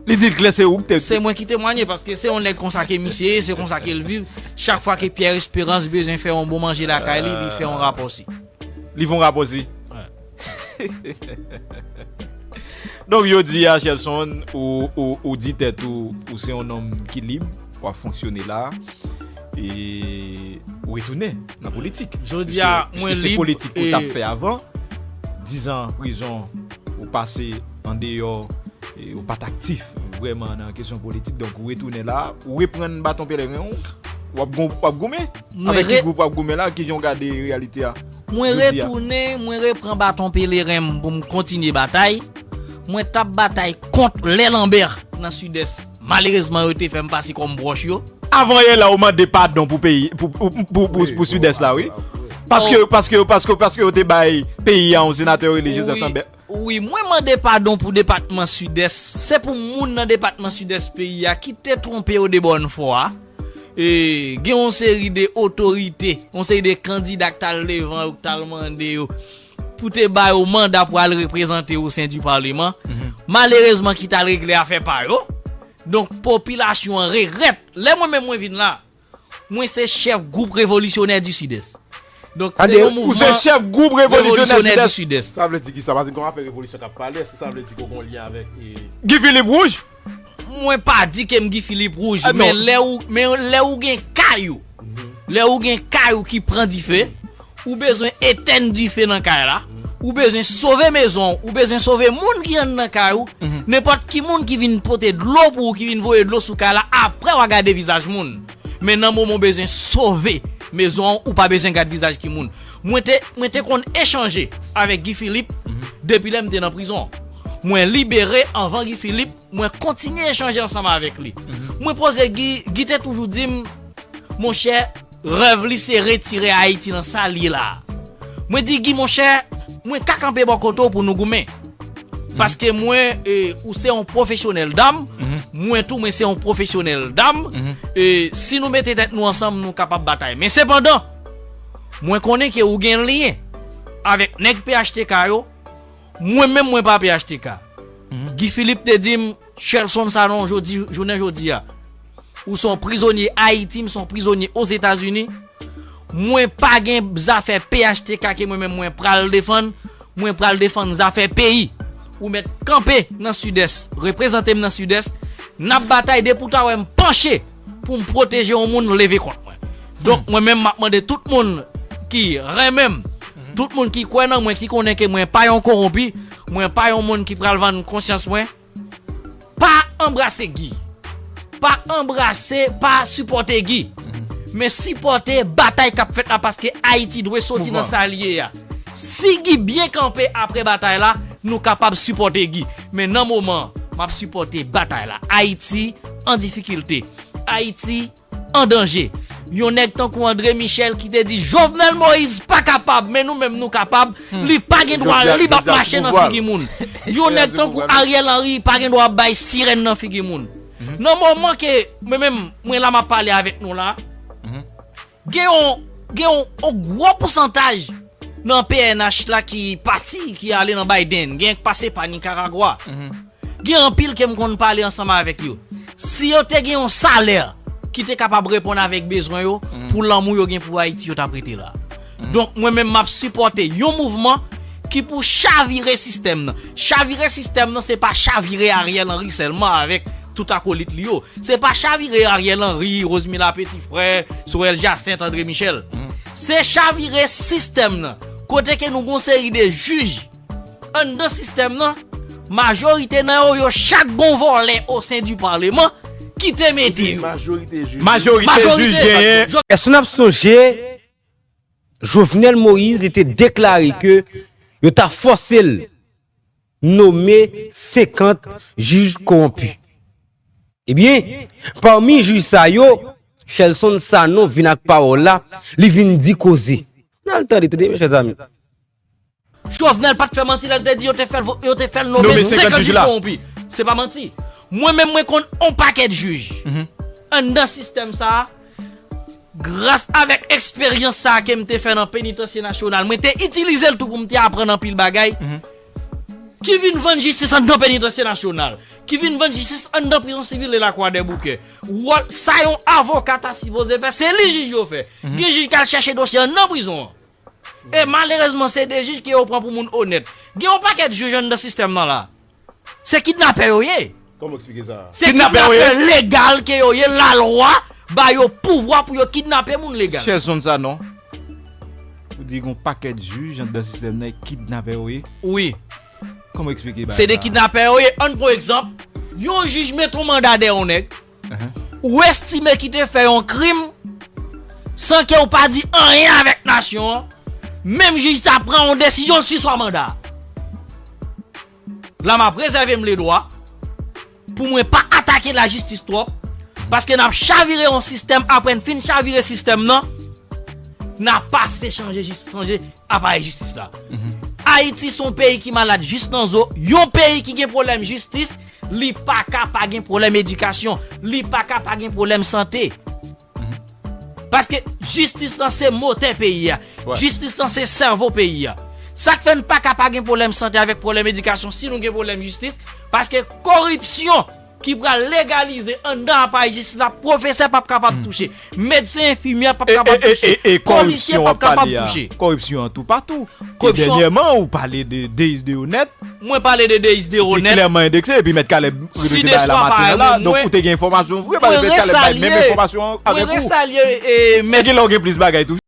Li di l klè se ou ki te. Se mwen ki temwanye, paske se yon nèg konsa ke misye ye, se konsa ke l viv. Chak fwa ke Pierre Espérance bezwen fè yon bon manje lakay li, li fè yon rapò si. Li fè yon rapò si. Donk, jodi a, Shelson, ou, ou, ou di tèt ou, ou se yon nonm ki lib, w ap fonksyone la, e ou retounen nan politik. Jodi a, mwen lib, piske se politik ou t ap fè avan. Diz an prizon, ou pase andeyò, e ou pa t aktif vrèman nan kesyon politik. Donk, ou retounen la, ou reprann baton pèleren w, w ap gou-, w ap goumen? Avèk ki gwoup w ap goumen la? Ki jan w gade reyalite a jodi a? Mwen retounen, mwen reprann baton pèleren m pou m kontinye batay. Mwen t ap batay kont lè Lambert nan Sidès. Malerezman, yo te fè m pase kòm pwòch yo. Avan yè la, ou mande padon pou peyi, pou, pou, pou, pou, pou Sidès la, wi. Paske, paske, paske, paske yo te bay peyi a yon senatè rele Joseph Lambert. Wi, mwen mande padon pou depatman Sidès. Se pou moun nan depatman Sidès peyi a ki te twonpe yo de bòn fwa a. E, gen yon seri de otorite, yon seri de kandida k t al devan yo, k t al mande yo pou te ba yo manda pou al reprezante yo o sen di paleman. Malerezman, ki t al regle afè pa yo. Donk, popilasyon an regrèt. Lè mwen menm mwen vin la, mwen se chèf gwoup revolisyonè di Sidès. Donk, se yon mouvman revolisyonè di Sidès. Ou se chèf gwoup revolisyonè di Sidès. Sa vle di ki sa? Paske kòm afè revolisyon k ap pale, èske sa vle di ke w gen yon lyen avèk, e, Guy Philippe Rouge? Mwen pa di ke m Guy Philippe Rouge, men lè ou, men lè ou gen kay ou, lè ou gen kay ou ki pran dife, ou bezwen etenn dife nan kay la, ou bezwen sove mezon, ou bezwen sove moun ki anndan kay ou, nenpòt ki moun ki vin pote dlo pou ou, ki vin voye dlo sou kay la, apre w a gade vizaj moun. Men nan moman w bezwen sove mezon an, ou pa bezwen gade vizaj ki moun. Mwen te, mwen te konn echanje avèk Guy Philippe depi lè m te nan prizon. Mwen libere anvan Guy Philippe, mwen kontinye echanje ansanm avèk li. Mwen poze Guy, Guy te toujou di m, monchè, rèv li se retire Ayiti nan sa l ye la. Mwen di Guy, monchè, mwen ka kanpe bò kote w pou nou goumen. Paske mwen, e, ou se yon pwofesyonèl dam, mwen tou, mwen se yon pwofesyonèl dam. E, si nou mete tèt nou ansanm, nou kapab batay. Men sepandan, mwen konnen ke ou gen lyen avèk nèg P H T K yo, mwen menm, mwen pa P H T K. Guy Philippe te di m, Shelson Sanon, jodi, jounen jodi a, ou se yon prizonye Ayiti, m se yon prizonye Ozetazini. Mwen pa gen zafè P H T K ke mwen menm mwen pral defann. Mwen pral defann zafè peyi. Ou mèt kanpe nan Sidès, reprezante m nan Sidès. N ap batay depi w ta wè m panche pou m pwoteje yon moun leve kont mwen. Donk, mwen menm, m ap mande tout moun ki renmen m, tout moun ki kwè nan mwen, ki konnen ke mwen pa yon kowonpi, mwen pa yon moun ki pral vann konsyans mwen, pa anbrase Guy. Pa anbrase, pa sipòte Guy. Men sipòte batay k ap fèt la, paske Ayiti dwe soti nan sa l ye a. Si Guy byen kanpe apre batay la, nou kapab sipòte Guy. Men nan moman, m ap sipòte batay la. Ayiti an difikilte. Ayiti an danje. Yon nèg tankou André Michel ki te di Jovenel Moïse pa kapab, men nou menm nou kapab, li pa gen dwa, li p ap mache nan figi moun. Yon nèg tankou Ariel Henry pa gen dwa ap bay sirèn nan figi moun. Nan moman ke mwen menm, mwen la m ap pale avèk nou la, gen yon, gen yon, yon gwo pousantaj nan P N H la ki pati, ki ale nan Biden, gen k pase pa Nicaragua. Gen anpil ke m konn pale ansanm avèk yo. Si yo te gen yon salè ki te kapab reponn avèk bezwen yo, pou lanmou yo gen pou Ayiti, yo t ap rete la. Donk, mwen menm, m ap sipòte yon mouvman ki pou chavire sistèm nan. Chavire sistèm nan, se pa chavire Ariel Henry sèlman avèk tout akolit li yo. Se pa chavire Ariel Henry, Rosemila Petit Frère, Sorel Jacinthe, André Michel. Se chavire sistèm nan. Kote ke nou gon seri de jij anndan sistèm nan, majorite nan yo, yo chak gon vòlè o sen di paleman ki te mete yo. Majorite jij. Majorite jij genyen. Èske n ap sonje Jovenel Moïse li te deklare ke yo ta fòse l nome senkant jij kowonpi? Ebyen, pami jij sa yo, Shelson Sanon vin ak pawòl la, li vin di koze. N al tande, tande, mes chers amis. Jovenel pa t fè manti lè l te di yo te fè l vo-, yo te fè l nome senkant jij kowonpi. Se pa manti. Mwen menm, mwen konn on pakèt jij anndan sistèm sa a. Gras avèk eksperyans sa a ke m te fè nan Penitansye Nasyonal, mwen te itilize l tou pou m te aprann anpil bagay. Ki vin vann jistis anndan Penitansye Nasyonal, ki vin vann jistis anndan prizon sivil de Lakwadèboukè. Wòl sa yon avoka ta sipoze fè, se li jij yo fè. Gen jij k al chèche dosye anndan prizon an. E malerezman, se de jij ke yo pran pou moun onèt. Gen yon pakèt jij anndan sistèm nan la. Se kidnapè yo ye. Kòman w eksplike sa? Se kidnapè legal ke yo ye, lalwa ba yo pouvwa pou yo kidnape moun legal. Shelson Sanon, ou di gon pakèt jij anndan sistèm nan, e kidnapè yo ye? Wi. Kòman w eksplike bagay sa? Se de kidnapè yo ye. Ann pran egzanp, yon jij mete yon manda dèyè yon nèg, ou estime ki te fè yon krim san ke ou pa di anyen avèk nasyon an, menm jij sa pran yon desizyon l sispann manda. La m ap rezève m ledwa pou mwen pa atake lajistis twòp, paske n ap chavire yon sistèm, apre n fin chavire sistèm nan, n ap pase chanje jis-, chanje aparèy jistis la. Ayiti se yon peyi ki malad jis nan zo, yon peyi ki gen pwoblèm jistis, li pa ka pa gen pwoblèm edikasyon, li pa ka pa gen pwoblèm sante. Paske jistis lan se motè peyi a. Jistis lan se sèvo peyi a. Sa k fè n pa ka pa gen pwoblèm sante avèk pwoblèm edikasyon si nou gen pwoblèm jistis, paske koripsyon ki pral legalize anndan aparèy jistis la, pwofesè p ap kapab touche, medsen, enfimyè p ap kapab touche, polisye p ap kapab touche. Koripsyon an toupatou. Dènyèman, ou pale de Deis Deronèt. Mwen pale de Deis Deronèt. Ki klèman endekse, epi Mèt Kalèb repete bagay la maten an la. Donk, ou te gen enfòmasyon vre, paske Mèt Kalèb bay menm enfòmasyon avèk ou. Mwen resalye, e, Mèt. Gen lè w gen plis bagay toujou.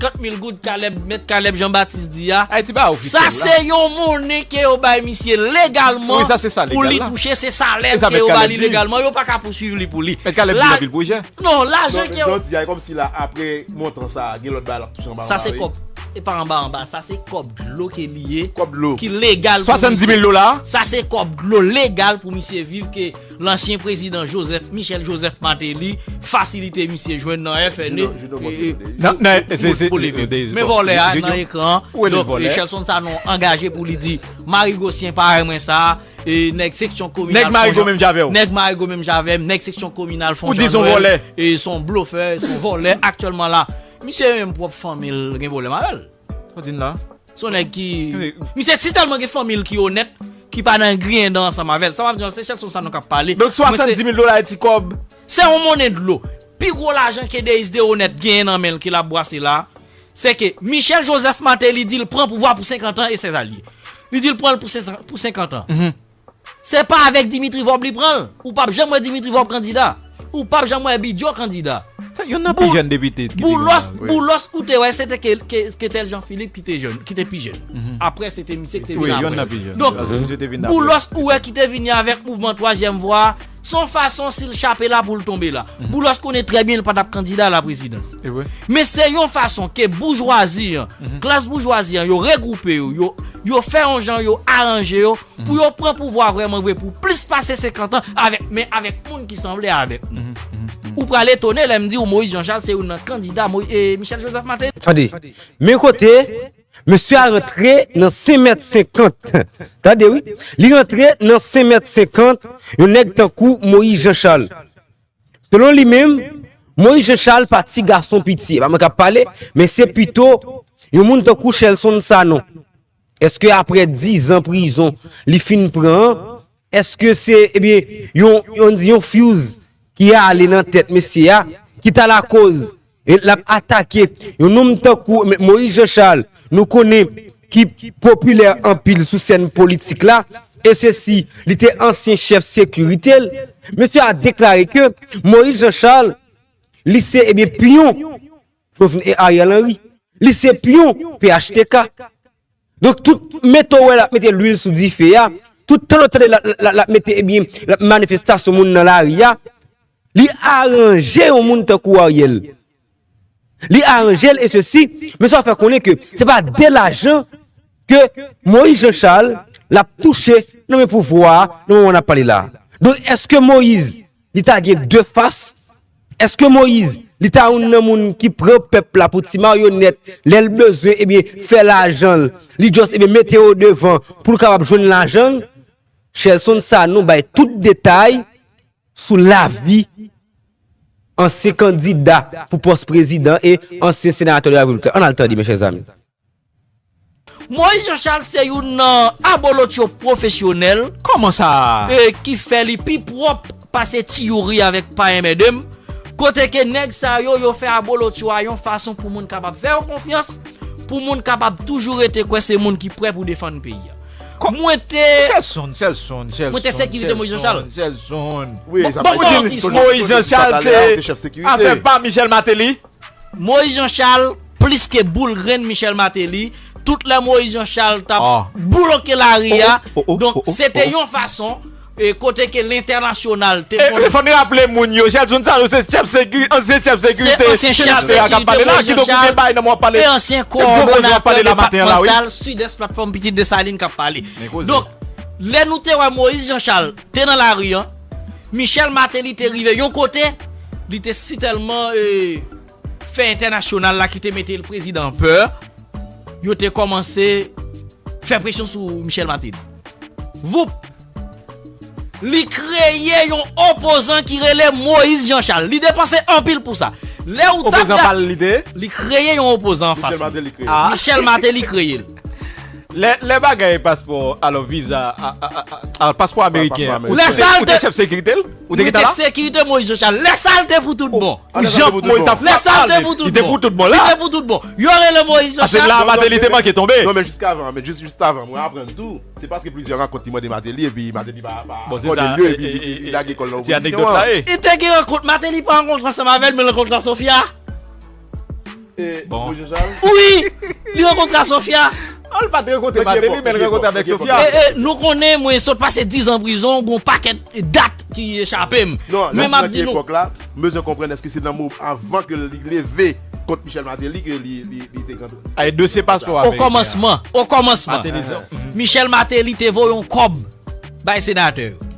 senkant mil goud Caleb, mèt Caleb Jean Baptiste di a. Ayiti ba ofisye la. Sa se yon monnen ke yo bay misye legalman pou li touche, se salè ke yo ba li legalman, yo pa ka pouswiv li pou li. Mèt Caleb gen anpil pwojè. Non, lajan ke yo. Jodi a, e kòmsi la, apre montan sa, gen lòt bagay l ap touche anba anba. Sa se kòb, e pa anba anba, sa se kòb dlo ke li ye, ki legal pou misye. Swasanndimil dola. Sa se kòb dlo legal pou misye viv ke lansyen prezidan Joseph, Michel Joseph Martelly, fasilite misye jwenn nan F N E, e, e, pou, pou li viv. Men vòlè a nan ekran an. Donk, e, Shelson Sanon angaje pou li di, Marie Gosyen pa renmen sa, e, nèg seksyon kominal. Nèg Marigo menm jan avè w. Nèg Marigo menm jan avè m, nèg seksyon kominal fon jan nwèl, e, se yon blofè, se yon vòlè aktyèlman la. Misye menm pwòp fanmi l gen pwoblèm avè l. Sa w di n la? Se yon nèg ki, misye si tèlman gen fanmi l ki onèt, ki pa nan griyen dan ansanm avè l. Sa m ap di w, se Shelson Sanon k ap pale. Donk, swasanndimil dola e ti kòb. Se yon monnen dlo. Pi gwo lajan ke Deis Desronettes genyen nan men l ke l ap bwase la, se ke Michel Joseph Martelly di l pran pouvwa pou senkant an e sèz alye. Li di l pran l pou senkant, pou senkant an. Se pa avèk Dimitri Vorbe li pran l. Ou p ap janm wè Dimitri Vorbe kandida. Ou p ap janm wè Bidjo kandida. Sa, youn nan pi jèn depite ki te genyen. Boulos, Boulos ou te wè, se te ke, ke, Ketel Jean Philippe ki te jèn, ki te pi jèn. Apre, se te misye ki te vin apre. Donk, Boulos ou wè ki te vini avèk mouvman twazyèm vwa a, se yon fason si l chape la pou l tonbe la. Boulos konnen trè byen li pa t ap kandida a la prezidans. Men se yon fason ke boujwazi an, klas boujwazi an, yo regwoupe yo, yo, yo fè yon jan, yo aranje yo, pou yo pran pouvwa vrèman vre pou plis pase senkant an avèk, men avèk moun ki sanble avèk nou. Ou pral etone lè m di w Moïse Jean Charles se youn nan kandida Moïse, e, Michel Joseph Martelly. Tande, men kote, mesye a rantre nan senk mèt senkant. Tande wi, li rantre nan senk mèt senkant, yon nèg tankou Moïse Jean Charles. Selon li menm, Moïse Jean Charles pa ti gason piti, e pa mwen k ap pale, men se pito yon moun tankou Shelson Sanon. Èske apre dizan prizon li fin pran an, èske se, ebyen, yon, yon, yon fuse ki ale nan tèt mesye a, ki ta lakoz, e l ap atake yon nonm tankou Moïse Jean Charles, nou konnen ki popilè anpil sou sèn politik la, e sesi, li te ansyen chèf sekirite l. Mesye a deklare ke Moïse Jean Charles, li se, ebyen, piyon Jovenel, e Ariel Henry. Li se piyon P H T K. Donk, tout meto wè l ap mete lwil sou dife a, tout tan nou tande l ap, l ap, l ap mete, ebyen, l ap manifestasyon moun nan lari a, li aranje yon moun tankou Ariel. Li aranje l e sesi, men sa fè konnen ke se pa de lajan ke Moïse Jean Charles l ap touche nan men pouvwa a, nan moman n ap pale la. Donk, èske Moïse li ta gen de fas? Èske Moïse, li ta youn nan moun ki pran pèp la pou ti maryonèt, lè l bezwen, ebyen, fè lajan l, li just, ebyen, mete yo devan pou l kapab jwenn lajan l? Shelson Sanon bay tout detay sou lavi ansyen kandida pou pòs prezidan e ansyen senatè de la Repiblik la. Ann al tande, mes chers amis. Moïse Jean Charles se youn nan abolotcho pwofesyonèl. Kòman sa? E ki fè li pi pwòp pase Ti Youri avèk Payen Mèdèm. Kote ke nèg sa yo, yo fè abolotcho a yon fason pou moun kapab fè yo konfyans, pou moun kapab toujou rete kwè se moun ki prè pou defann peyi a. Mwen te, Shelson, Shelson, mwen te sekirite Moïse Jean Charles. Wi, sa pa di Moïse Jean Charles se afè pa Michel Martelly. Moïse Jean Charles plis ke boul grenn Michel Martelly. Tout lè Moïse Jean Charles t ap bloke lari a. Donk, se te yon fason, e, kote ke lentènasyonal te konn. E fò n raple moun yo, Shelson Sanon se chèf sekirite, ansyen chèf sekirite K N H C a k ap pale la, kidonk ou gen bay nan mwen w ap pale. E ansyen kowòdonatè depatmantal Sidès Platfòm Pitit Desalin k ap pale. Donk, lè nou te wè Moïse Jean Charles te nan lari a, Michel Martelly te rive yon kote, li te sitèlman, e, fè entènasyonal la ki te mete l prezidan pè, yo te kòmanse fè presyon sou Michel Martelly. Voup! Li kreye yon opozan ki rele Moïse Jean Charles. Li depanse anpil pou sa. Lè ou t ap gad, li kreye yon opozan anfas li. Michel Martelly kreye l. Lè, lè bagay paspò, alò, viza, a, a, a, a, paspò ameriken an, ou te, ou te chèf sekirite l? Ou te gentan la? Mwen te sekirite Moïse Jean Charles. Lè sa l te pou tout bon. Jan Moïse t ap fè sa, li te pou tout bon la. Li te pou tout bon. Yo rele Moïse Jean Charles. Paske la, Martelly te manke tonbe. Non, men jiskavan, men jis, jis avan, mwen aprann tou, se paske plizyè rankont li mande Martelly, epi Martelly pa, pa akòde l yo, epi li, li, li lage kò l nan opozisyon an. Li te gen rankont, Martelly pa rankontre ansanm avè l, men l rankontre a Sofia. Bon. Wi, li rankontre a Sofia. An, l pa t rankontre Mateli, men l rankontre avèk Sofia. E, e, nou konnen, mwen sot pase diz an prizon, gon pakèt dat ki echape m. Men m ap di nou. Epòk la, m bezwen konprann èske se nan mo avan ke li leve kont Michel Martelly ke li, li, li te kontre. Ay, dosye paspò ameriken an. O kòmansman, o kòmansman. Mateli, Michel Martelly te voye yon kòb bay senatè yo.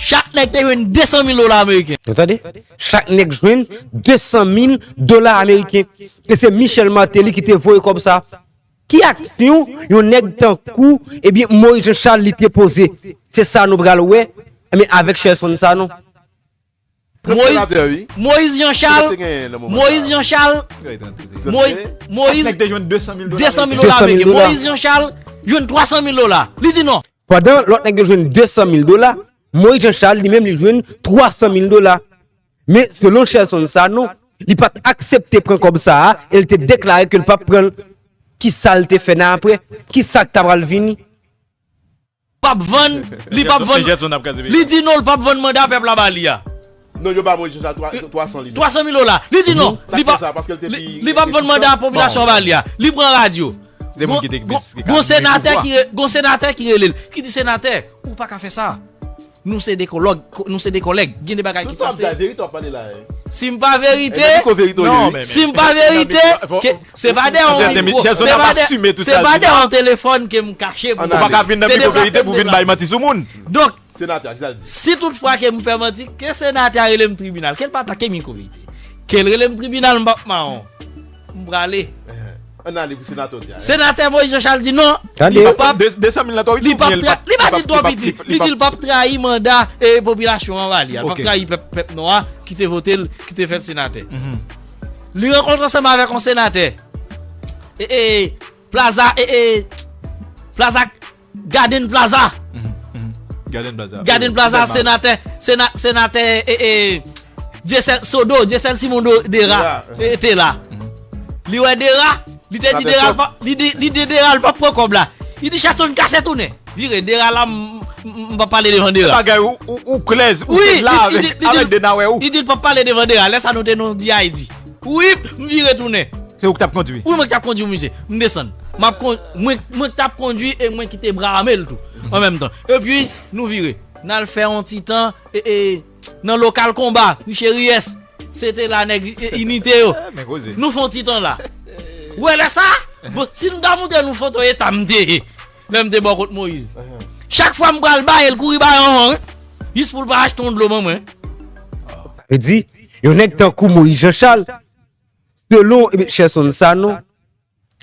Chak nèg te jwenn de san mil dola ameriken. Ou tande? Chak nèg jwenn de san mil dola ameriken. E se Michel Martelly ki te voye kòb sa. Ki aksyon yon nèg tankou, ebyen, Moïse Jean Charles li te poze? Se sa nou pral wè, men avèk Shelson Sanon. Moïse, Moïse Jean Charles, Moïse Jean Charles, Moïse, Moïse, de san mil dola ameriken. Moïse Jean Charles jwenn twa san mil dola. Li di non. Pandan lòt nèg yo jwenn de san mil dola, Moïse Jean Charles li menm li jwenn twa san mil dola. Men selon Shelson Sanon, li pa t aksepte pran kòb sa a e l te deklare ke l p ap pran l. Kisa l te fè nan apre? Kisa k ta pral vini? P ap vann, li p ap vann. Li di non, l p ap vann manda pèp la ba li a. Non, yo ba Moïse Jean Charles twa san li. Twa san mil dola. Li di non, li p ap, li p ap vann manda popilasyon an ba li a. Li pran radyo. Gon senatè ki, gon senatè ki rele l, ki di, senatè, ou pa ka fè sa. Nou se de kòlèg, nou se de kòlèg. Gen de bagay ki pase. Si m pa verite, si m pa verite, se pa dèyè yon mikwo, se pa dèyè yon telefòn ke m kache pou m pale. Se deplase m deplase. Donk, si tout fwa ke m fè manti, ke senatè a rele m tribinal, ke l pa atake m mikwo verite. Ke l rele m tribinal, m p ap mawon. M prale. Ann ale pou senatè w di a. Senatè Moïse Jean Charles di non. Li p ap, li pa di l twò piti. Li di l p ap trayi manda e popilasyon an ba li a. L p ap trayi pèp, pèp nwa a ki te vote l, ki te fè l senatè. Li rankontre ansanm avèk yon senatè. E, e, Plaza, e, e, Plaza Garden Plaza. Garden Plaza. Garden Plaza, senatè, sena-, senatè, e, e, Dieuseul Sodo, Dieuseul Simon Do-, Dera, e, te la. Li wè Dera, li te di Dera, li di, li di Dera, l p ap pran kòb la. Li di, Shelson, kase tounen. Vire, Dera la, m, m, m p ap pale devan Dera. Bagay ou, ou, ou klèz, ou te la avèk, avèk Dera, wè ou. Li di l p ap pale devan Dera, lè sa nou te nan D I D. Wi, m vire tounen. Se ou ki t ap kondwi? Wi, mwen ki t ap kondwi, misye. M desann. M ap kon-, mwen, mwen ki t ap kondwi e mwen ki te brame l tou. An menm tan. Epi, nou vire. N al fè yon ti tan, e, e, nan lokal konba, Riche Ries. Se te la nèg, e, inite yo. Nou fè yon ti tan la. Ou wè lè sa? Bon, si nou ta montre nou foto eta m te ye, lè m te bò kot Moïse. Chak fwa m pral ba l, kouri ba l anvan, wi. Jis pou l pa achte yon dlo ban mwen. Sa vle di, yon nèg tankou Moïse Jean Charles, selon, ebyen, Shelson Sanon,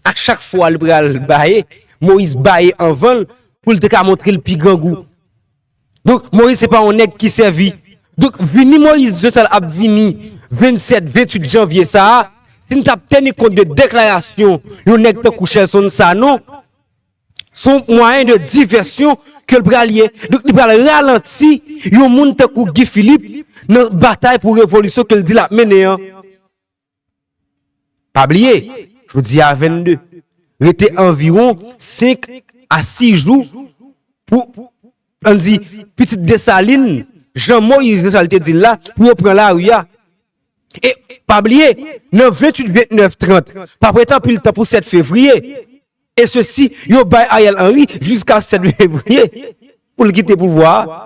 a chak fwa li pral baye, Moïse baye anvan l pou l te ka montre l pi grangou. Donk, Moïse se pa yon nèg ki sèvi. Donk, vini Moïse Jean Charles ap vini vennsèt, venntuit janvye sa a, si n t ap teni kont de deklarasyon yon nèg tankou Shelson Sanon, se yon mwayen de divèsyon ke l pral ye. Donk, li pral ralanti yon moun tankou Guy Philippe nan batay pou revolisyon ke l di l ap mennen an. Pa bliye, jodi a vennde. Rete anviwon senk a sis jou pou, ann di, pitit Desalin, jan Moïse Jean Charles te di l la, pou yo pran lari a. E pa bliye, nan venntuit, vennèf, trant, pa prete anpil tan pou sèt fevriye. E sesi, yo bay Ariel Henry jiska sèt fevriye pou l kite pouvwa a.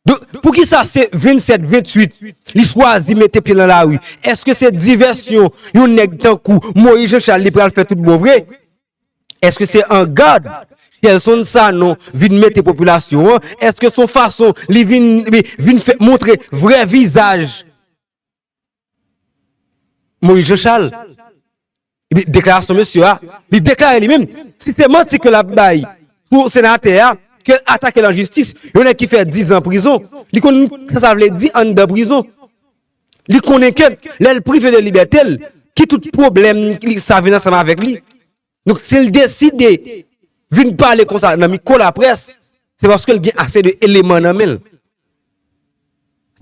Donk, poukisa se vennsèt, venntuit, li chwazi mete pye l nan lari? Èske se divèsyon yon nèg tankou Moïse Jean Charles li pral fè tout bon vre? Èske se an gad Shelson Sanon vin mete popilasyon an? Èske se yon fason li vin, vin fè montre vrè vizaj Moïse Jean Charles. Epi deklarasyon mesye a, li deklare li menm, si se manti ke l ap bay pou senatè a, ke l atake l an jistis, yon nèg ki fè diz an prizon, li konn sa sa vle di anndan prizon. Li konnen ke lè l prive de libète l, ki tout pwoblèm li, sa vin ansanm avèk li. Donk, si l deside vin pale konsa nan mikwo laprès, se paske l gen ase de eleman nan men l.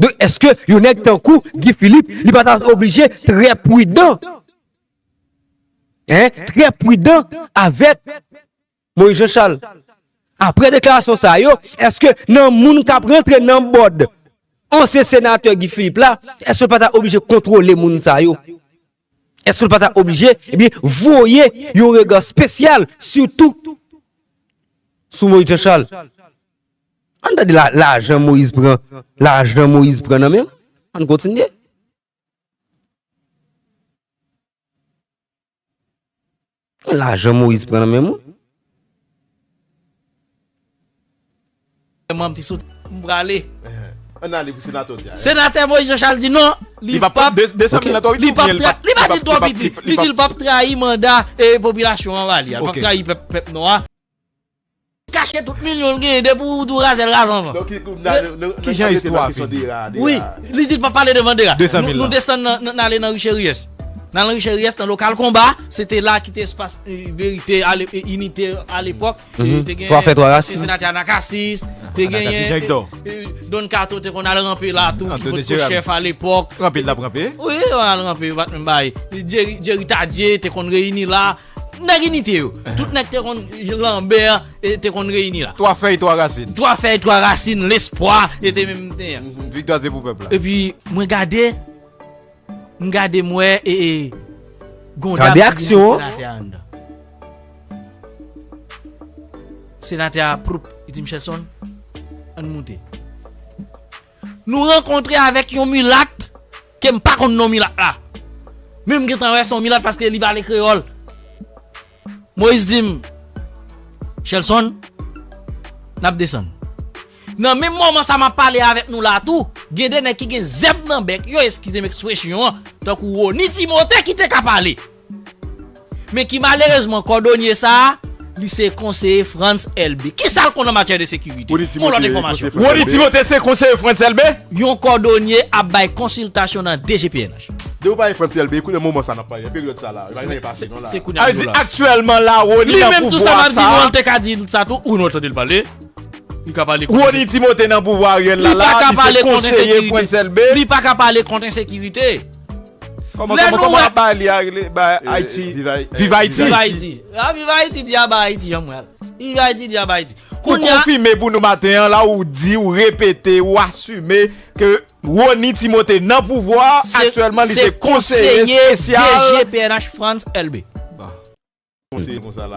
Donk, èske yon nèg tankou Guy Philippe, li pa ta oblije trè pridan? Hein? Trè pridan avèk Moïse Jean Charles. Apre deklarasyon sa yo, èske nan moun k ap rantre nan bòd ansyen senatè Guy Philippe la, èske l pa ta oblije kontwole moun sa yo? Èske l pa ta oblije, ebyen, voye yon rega espesyal, sitou sou Moïse Jean Charles? Ann tande la, lajan Moïse pran, lajan Moïse pran nan men l. Ann kontinye. Lajan Moïse pran nan men moun. Mwen m te soti, m prale. Ann ale pou senatè w di a. Senatè Moïse Jean Charles di non, li p ap, de, de san mil nan twò, li p ap tra-, li pa di l twò piti, li di l p ap trayi manda e popilasyon an ba li a, l p ap trayi pèp, pèp nwa a. Kache tout milyon l genyen depi w di w razè l razè anvan. Donk, ki, nou, nou, nou, kijan istwa vini? Wi, li di l p ap pale devan dera. De san mil. Nou, nou desann nan, nan, n ale nan Richelieu. Nan Richelieu, nan lokal konba, se te la ki te espas, eh, verite, ale-, eh, inite alepòk. Mhm. Eh, te gen, twa fè twa rasin. Senatè Anacacis, te genyen, eh, eh, Don Kato te konn al ranpe la tou, ki potko chèf alepòk. Ranpe l t ap ranpe? Wi, al ranpe, yo pa t menm bay. Jerry, Jerry Tardieu te konn reyini la. Nèg inite yo. Tout nèg te konn Lambert, eh, te konn reyini la. Twa fèy, twa rasin. Twa fèy, twa rasin, lespwa, e te menm te. Mhm. Viktwa se pou pèp la. Epi, mwen gade, m gade, m wè, e, e, gon dam ki vin senatè a anndan. Senatè a, proup, li di, Michelson, ann moute. Nou rankontre avèk yon milat ke m pa konn non milat la. Men m gentan wè se yon milat paske li pale kreyòl. Moïse di m, Chelson, n ap desann. Nan menm moman sa m ap pale avèk nou la tou, gen de nèg ki gen zèb nan bèk yo, eskize m ekspresyon an, tankou Rony Timothé ki te ka pale. Men ki malerezman, kòdonye sa a, li se konseye Frantz Elbé. Kisa l konn an matyè de sekirite? Yon lòt enfòmasyon. Rony Timothé se konseye Frantz Elbé? Yon kòdonye ap bay konsiltasyon nan D G P N H. Depi w pale Frantz Elbé, kounye a moman sa n ap pale, nan peryòd sa la, li pa gen anyen pase non la. Se kounye a. Sa vle di aktyèlman la, Rony nan pouvwa sa. Li menm tou sa m ap di nou an, te ka di l sa tou, ou nou tande l pale. Li ka pale kòm Rony Timothé nan pouvwa Ariel la, la, li se konseye Frantz Elbé. Li pa ka pale kont ensekirite. Kòman, kòman, kòman y ap ba li a, ba Ayiti? Viv Ayiti. Viv Ayiti. Viv Ayiti. A, Viv Ayiti, di a ba Ayiti, an mwen. Viv Ayiti, di a ba Ayiti. Ou konfime pou nou maten an, la ou di, ou repete, ou asime ke Rony Timothé nan pouvwa, aktyèlman, li se konseye espesyal D G P N H Frantz Elbé. Konseye konsa la.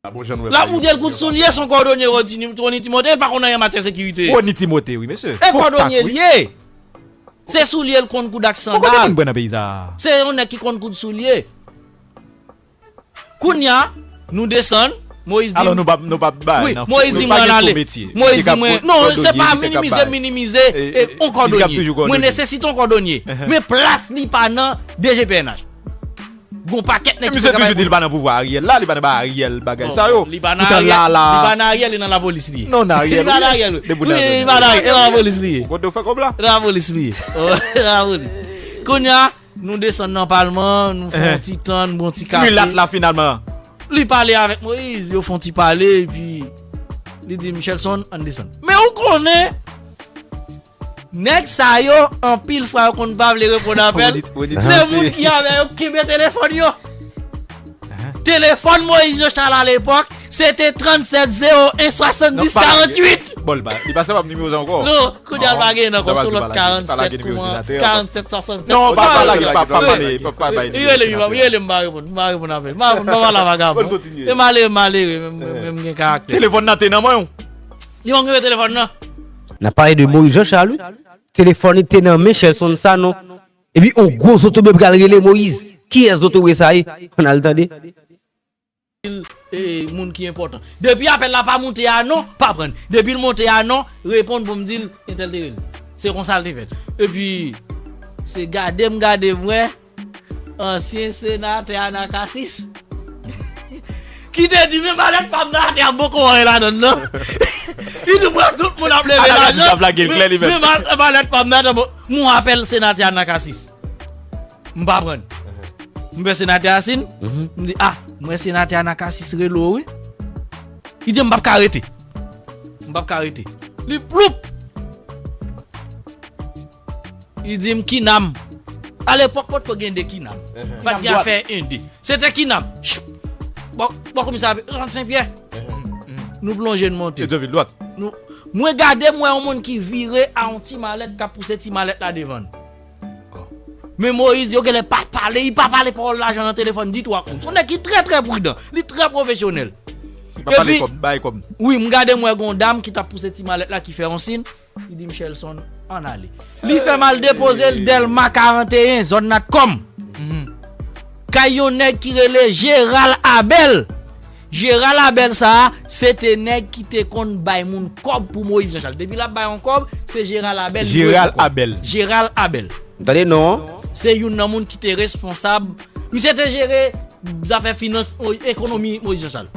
Bon, jan nou wè la, m di l kout soulye, se yon kòdonye Rony Timothé, li pa konn anyen an matyè sekirite. Rony Timothé, wi, mesye. E kòdonye l ye. Se soulye l konn koud ak sandal. Ou konn moun pran nan peyi sa a. Se yon nèg ki konn koud soulye. Kounye a, nou desann, Moïse di m. Alò, nou p ap, nou p ap bay nan fo, nou pa gen sou metye. Moïse di mwen, non, se pa minimize, minimize, e, on kòdonye. Mwen nesesite on kòdonye. Men plas li pa nan D G P N H. Gon pakèt nèg ki frekante. Misye toujou di li pa nan pouvwa Ariel la, li pa nan ba Ariel bagay sa yo. Poutan la, la. Li pa nan Ariel, li nan lapolis li ye. Non, nan Ariel, wi. Li pa nan Ariel, wi. Wi, li pa nan Ariel, e nan lapolis li ye. Kote w fè kòb la? Nan lapolis li ye. Nan lapolis. Kounye a, nou desann nan palman, nou fè yon ti tann, bon ti kafe. Milat la, finalman. Li pale avèk Moïse, yo fè yon ti pale, epi li di, Michelson, ann desann. Men ou konnen, nèg sa yo, anpil fwa yo konn pa vle reponn apèl. Se moun ki avè yo kenbe telefòn yo. Telefòn Moïse Jean Charles alepòk, se te trannsèt zewo en swasanndis karanntuit. Bon, li pa, li pa sanble nimewo sa ankò. Non, kounye a l pa genyen ankò, se yon lòt karannsèt, kòman, karannsèt swasannsèt. Non, pa, pa lage, pa, pa pale, pa, pa bay nimewo senatè. Li rele m, li rele m, m pa reponn, m pa reponn apèl. M pa, m pa pale a vagabon. E malere, malere, men, men, men m gen karaktè. Telefòn nan te nan men w? Li pa kenbe telefòn nan. N ap pale de Moïse Jean Charles, wi. Telefòn li te nan men Chelson Sanon. Epi yon gwo zotobre pral rele Moïse. Kiyès zotobre sa ye? Ann al tande. E, moun ki enpòtan. Depi apèl la pa moute a non, pa pran. Depi l monte a non, reponn pou m di l, entèl te rele. Se konsa l te fèt. Epi, se gade m gade m wè, ansyen senatè Anacacis. Ki te di, men malèt pa m nan atè a, m poko wè ladann nan. Li di, mwen, tout moun ap leve lajan. Men, men mal-, malèt pa m nan atè a, m apèl senatè Anacacis. M pa pran. M fè senatè a siy. M di, a, m wè senatè Anacacis rele w, wi. Li di, m p ap ka rete. M p ap ka rete. Li ploup. Li di m, Kinam. Alepòk, potko gen de Kinam. Pa t gen afè en de. Se te Kinam. Bò, bò komisè a, zòn Senpyè. Nou plonje, n monte. Se de vil dwat. Nou, mwen gade, m wè yon moun ki vire a yon ti malèt, k ap pouse ti malèt la devan l. Men Moyiz, yo genlè pa t pale, li pa pale pawòl lajan nan telefòn ditou ak moun. Se yon nèg ki trè, trè pridan, li trè pwofesyonèl. Li pa pale kòb, bay kòb. Wi, m gade m wè gen yon dam ki t ap pouse ti malèt la ki fè yon siy, li di m, Shelson, ann ale. Li fè m al depoze l Dèlma karanteyen, zòn Natcom. Kay yon nèg ki rele Gérald Abel. Gérald Abel sa a, se te nèg ki te konn bay moun kòb pou Moyiz Jan Chal. Depi l ap bay yon kòb, se Gérald Abel li voye Gérald pou kòb. Abel. Gérald Abel. Tande non an. Se youn nan moun ki te responsab. Misye te jere zafè finans, o, ekonomi Moyiz Jan Chal.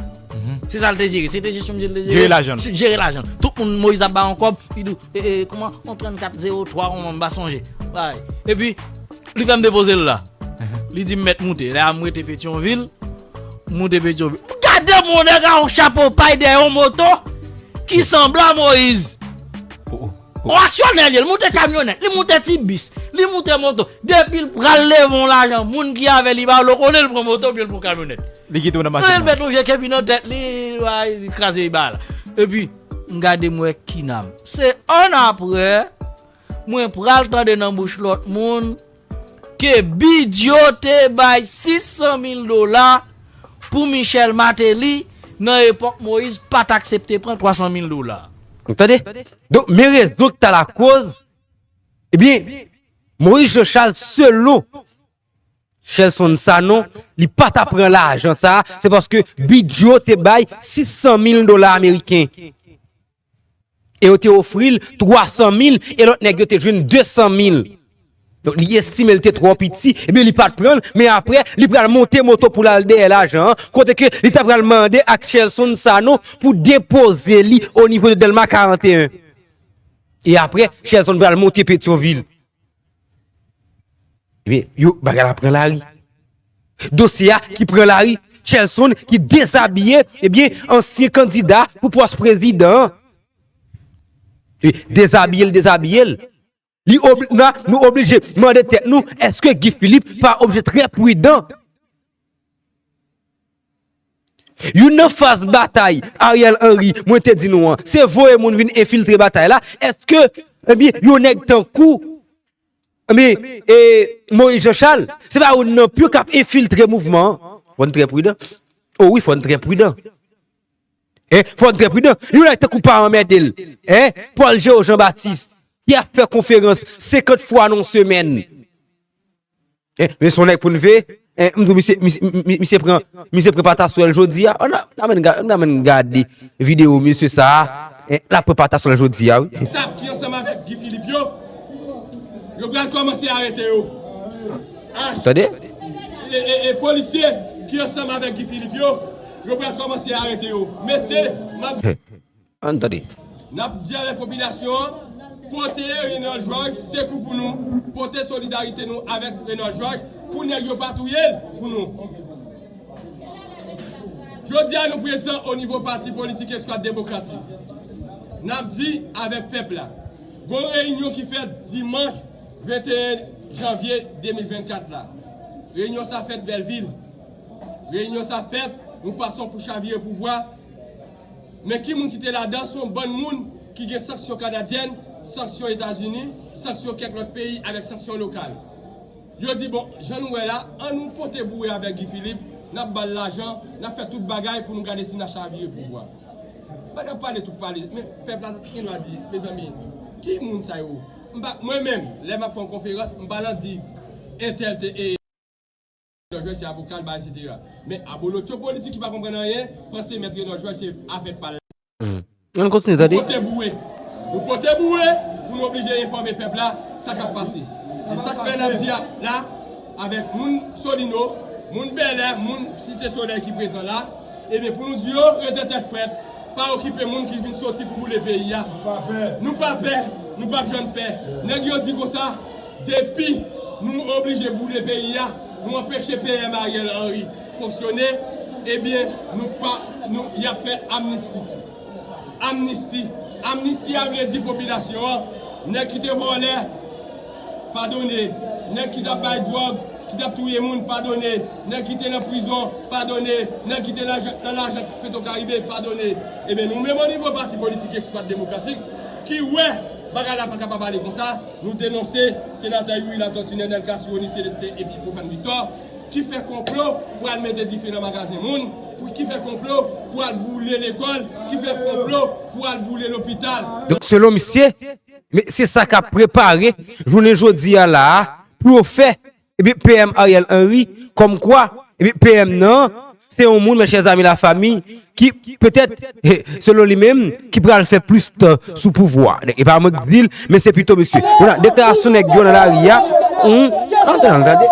Se sa l te jere. Se te jesyon misye l te jere. Jere lajan. Jere lajan. Tout moun Moyiz ap bay yon kòb, li di w, e, e, kòman, yon trannkat zewo twa, kòman m pa sonje. Bay. Epi, li fè m depoze l la. Li di m mèt moute. Lè a m rete Petyonvil, m moute Petyonvil. Gade m, yon nèg a yon chapo pay dèyè yon moto ki sanble a Moyiz. Oh, oh, oh. Yon aksyonè li ye, li moute kamyonèt, li moute ti bis, li moute moto. Depi l pral leve yon lajan, moun ki avè li ba l, ou konnen l pran moto oubyen l pran kamyonèt. Li kite w nan machin nan. Li met yon vye kepi nan tèt li, li kraze li ba la. Epi, m gade m wè Kinam. Se annapre, mwen pral tande nan bouch lòt moun, ke Bidyo te bay sis san mil dola pou Michel Martelly nan epòk Moyiz pa t aksepte pran twa san mil dola. Ou tande? Donk, men rezon ki ta lakoz, ebyen, Moyiz Jan Chal, selon Shelson Sanon, li pa ta pran lajan sa a, se paske Bidyo te bay sis san mil dola ameriken. E yo te ofri l twa san mil, e lòt nèg yo te jwenn de san mil. Donk, li estime l te twò piti, ebyen, li pa t pran l, men apre, li pral monte moto pou l al dèyè lajan an, kote ke li ta pral mande ak Shelson Sanon pou depoze li o nivo de Dèlma karanteyen. E apre, Shelson pral monte Petyonvil. Ebyen, yo, bagay la pran lari. Dosye a ki pran lari, Shelson ki dezabiye, ebyen, ansyen kandida pou pòs prezidan an. Wi, dezabiye l, dezabiye l. Li obli-, nou, nou oblije mande tèt nou, èske Guy Philippe pa oblije trè pridan? Youn nan faz batay Ariel Henry, mwen te di nou an, se voye moun vin enfiltre batay la. Èske, ebyen, yon nèg tankou, ebyen, e, Moyiz Jan Chal, se pa youn nan pyo k ap enfiltre mouvman an? Fò n trè pridan. O wi, fò n trè pridan. Hein? Fò n trè pridan. Yon nèg tankou Parent Merdel, hein? Paul Géraud Jean Baptiste, ki ap fè konferans senkant fwa nan yon semèn. Eh, men se yon nèg pou n veye. Eh, m di w, misye, misye, mi-, mi-, misye pran, misye pran pataswèl jodi a. Ann, ann, ann, ann gade videyo misye sa a. Eh, l ap pran pataswèl jodi a, wi. Sap ki ansanm avèk Guy Philippe yo, yo pral kòmanse arete yo. Ah, tande? E, e, e polisye ki ansanm avèk Guy Philippe yo, yo pral kòmanse arete yo. Mesye, m ap Ann tande. N ap di avèk popilasyon an, pote Renold Georges sekou pou nou, pote solidarite nou avèk Renold Georges pou nèg yo pa touye l pou nou. Jodi a nou prezan o nivo pati politik Eskwad Demokratik. N ap di avèk pèp la, gon reyinyon ki fèt dimanch venteyen janvye de mil vennkat la. Reyinyon sa fèt Bèlvil. Reyinyon sa fèt yon fason pou chavire pouvwa. Men ki moun ki te ladan? Se yon bann moun ki gen sanksyon kanadyèn, sanksyon Etazini, sanksyon kèk lòt peyi avèk sanksyon lokal. Yo di, bon, jan nou wè la, ann nou pote boure avèk Guy Philippe, n ap ba l lajan, n ap fè tout bagay pou nou gade si n a chavire pouvwa. Pa t ap pale tout pale, men pèp la gen dwa di, mezanmi, ki moun sa yo? M pa, mwen menm, lè m ap fè yon konferans, m pa nan di entèl te, e, Renold Georges se avoka l, bagay, etsetera. Men abolotcho politik ki pa konprann anyen, panse Mèt Renold Georges se afè pa l. Hmm. Ann kontinye tande. Nou pote boure. Nou pote boure pou nou oblije enfòme pèp la sa k ap pase. E sa k fè n ap di a la, avèk moun Solino, moun Bèlè, moun Site Solèy ki prezan la, ebyen, pou nou di yo, rete tèt frèt, pa okipe moun ki vin soti pou boule peyi a. Nou pa pè. Nou pa pè, nou p ap janm pè. Nèg yo di konsa, depi nou oblije boule peyi a, nou anpeche P M Ariel Henry fonksyone, ebyen, nou pa, nou, y ap fè amnisti. Amnisti. Amnisti a vle di popilasyon an, nèg ki te vòlè, padone. Nèg ki t ap bay dwòg, ki t ap touye moun, padone. Nèg ki te nan prizon, padone. Nèg ki te lajan, nan lajan Petwokaribe, padone. Ebyen, nou menm o nivo pati politik Eskwad Demokratik, ki wè Bagay la pa kapab ale konsa. Nou denonse senatè Youri Latortue, Nenel Cassy, Rony Célestin epi Prophane Victor ki fè konplo pou al mete dife nan magazen moun, pou ki fè konplo pou al boule lekòl, ki fè konplo pou al boule lopital. Donk, selon misye, men se sa k ap prepare jounen jodi a la a pou yo fè ebyen P M Ariel Henry, kòmkwa ebyen P M nan se yon moun, mes chers amis, la famille, ki petèt, selon li menm, ki pral fè plis tan sou pouvwa. E pa mwen k di l, men se pito misye. Voilà, deklarasyon nèg yo nan lari a. Hum, antre nan gade.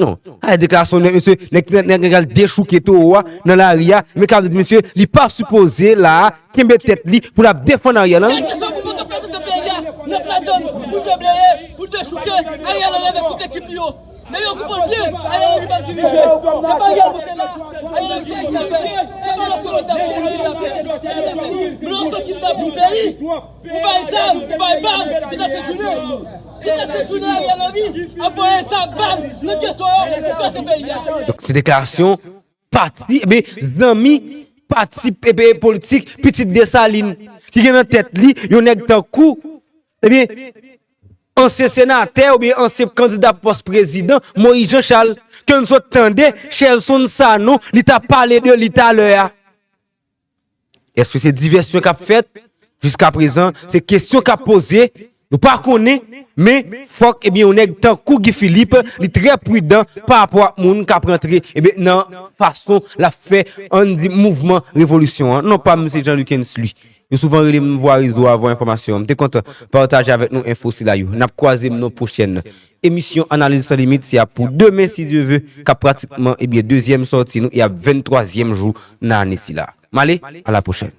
Non, ay deklarasyon nèg misye, nèg nèg nèg al dechouke towo a nan lari a. Men ka di misye, li pa sipoze la a kenbe tèt li pou l ap defann Ariel Henry. Kèlkeswa mouvman k ap fèt nan peyi a, n ap ladann pou n debleye, pou n dechouke Ariel Henry avèk tout ekip li yo. Nèg yo konprann byen, Ariel Henry p ap dirije. E pa Ariel monte la, Ariel Henry se kidnapè. Se pa lòske w kidnape yon moun ou kidnape, kidnapè. Men lòske w kidnape yon peyi, ou bay zam, ou bay bal, se nan sent jounen. Tout lè se jounen Ariel Henry ap voye zam, bal nan geto yo pou kraze peyi a. Donk, se deklarasyon pati, ebyen, zanmi pati ebyen, politik Pitit Desalin, ki gen nan tèt li yon nèg tankou, ebyen, ansyen senatè oubyen ansyen kandida pou pòs prezidan, Moïse Jean Charles, ke n sot tande Shelson Sanon, li t ap pale de li talè a. Èske se divèsyon k ap fèt? Jiskaprezan, se kesyon k ap poze. Nou pa konnen, men fòk ebyen yon nèg tankou Guy Philippe, li trè pridan pa rapò ak moun k ap rantre ebyen nan fason l ap fè, ann di, mouvman revolisyon an. Non pa m se Jean Lucens Louis. Yo souvan rele m vwa rezo a, vwa enfòmasyon an. M te kontan pataje avèk nou enfo sila yo. N ap kwaze m nan pwochèn emisyon Analiz San Limit, se ap pou demen si Dye ve, k ap pratikman ebyen dezyèm sòti nou e ap venntwazyèm jou nan ane sila. M ale, a la pwochèn.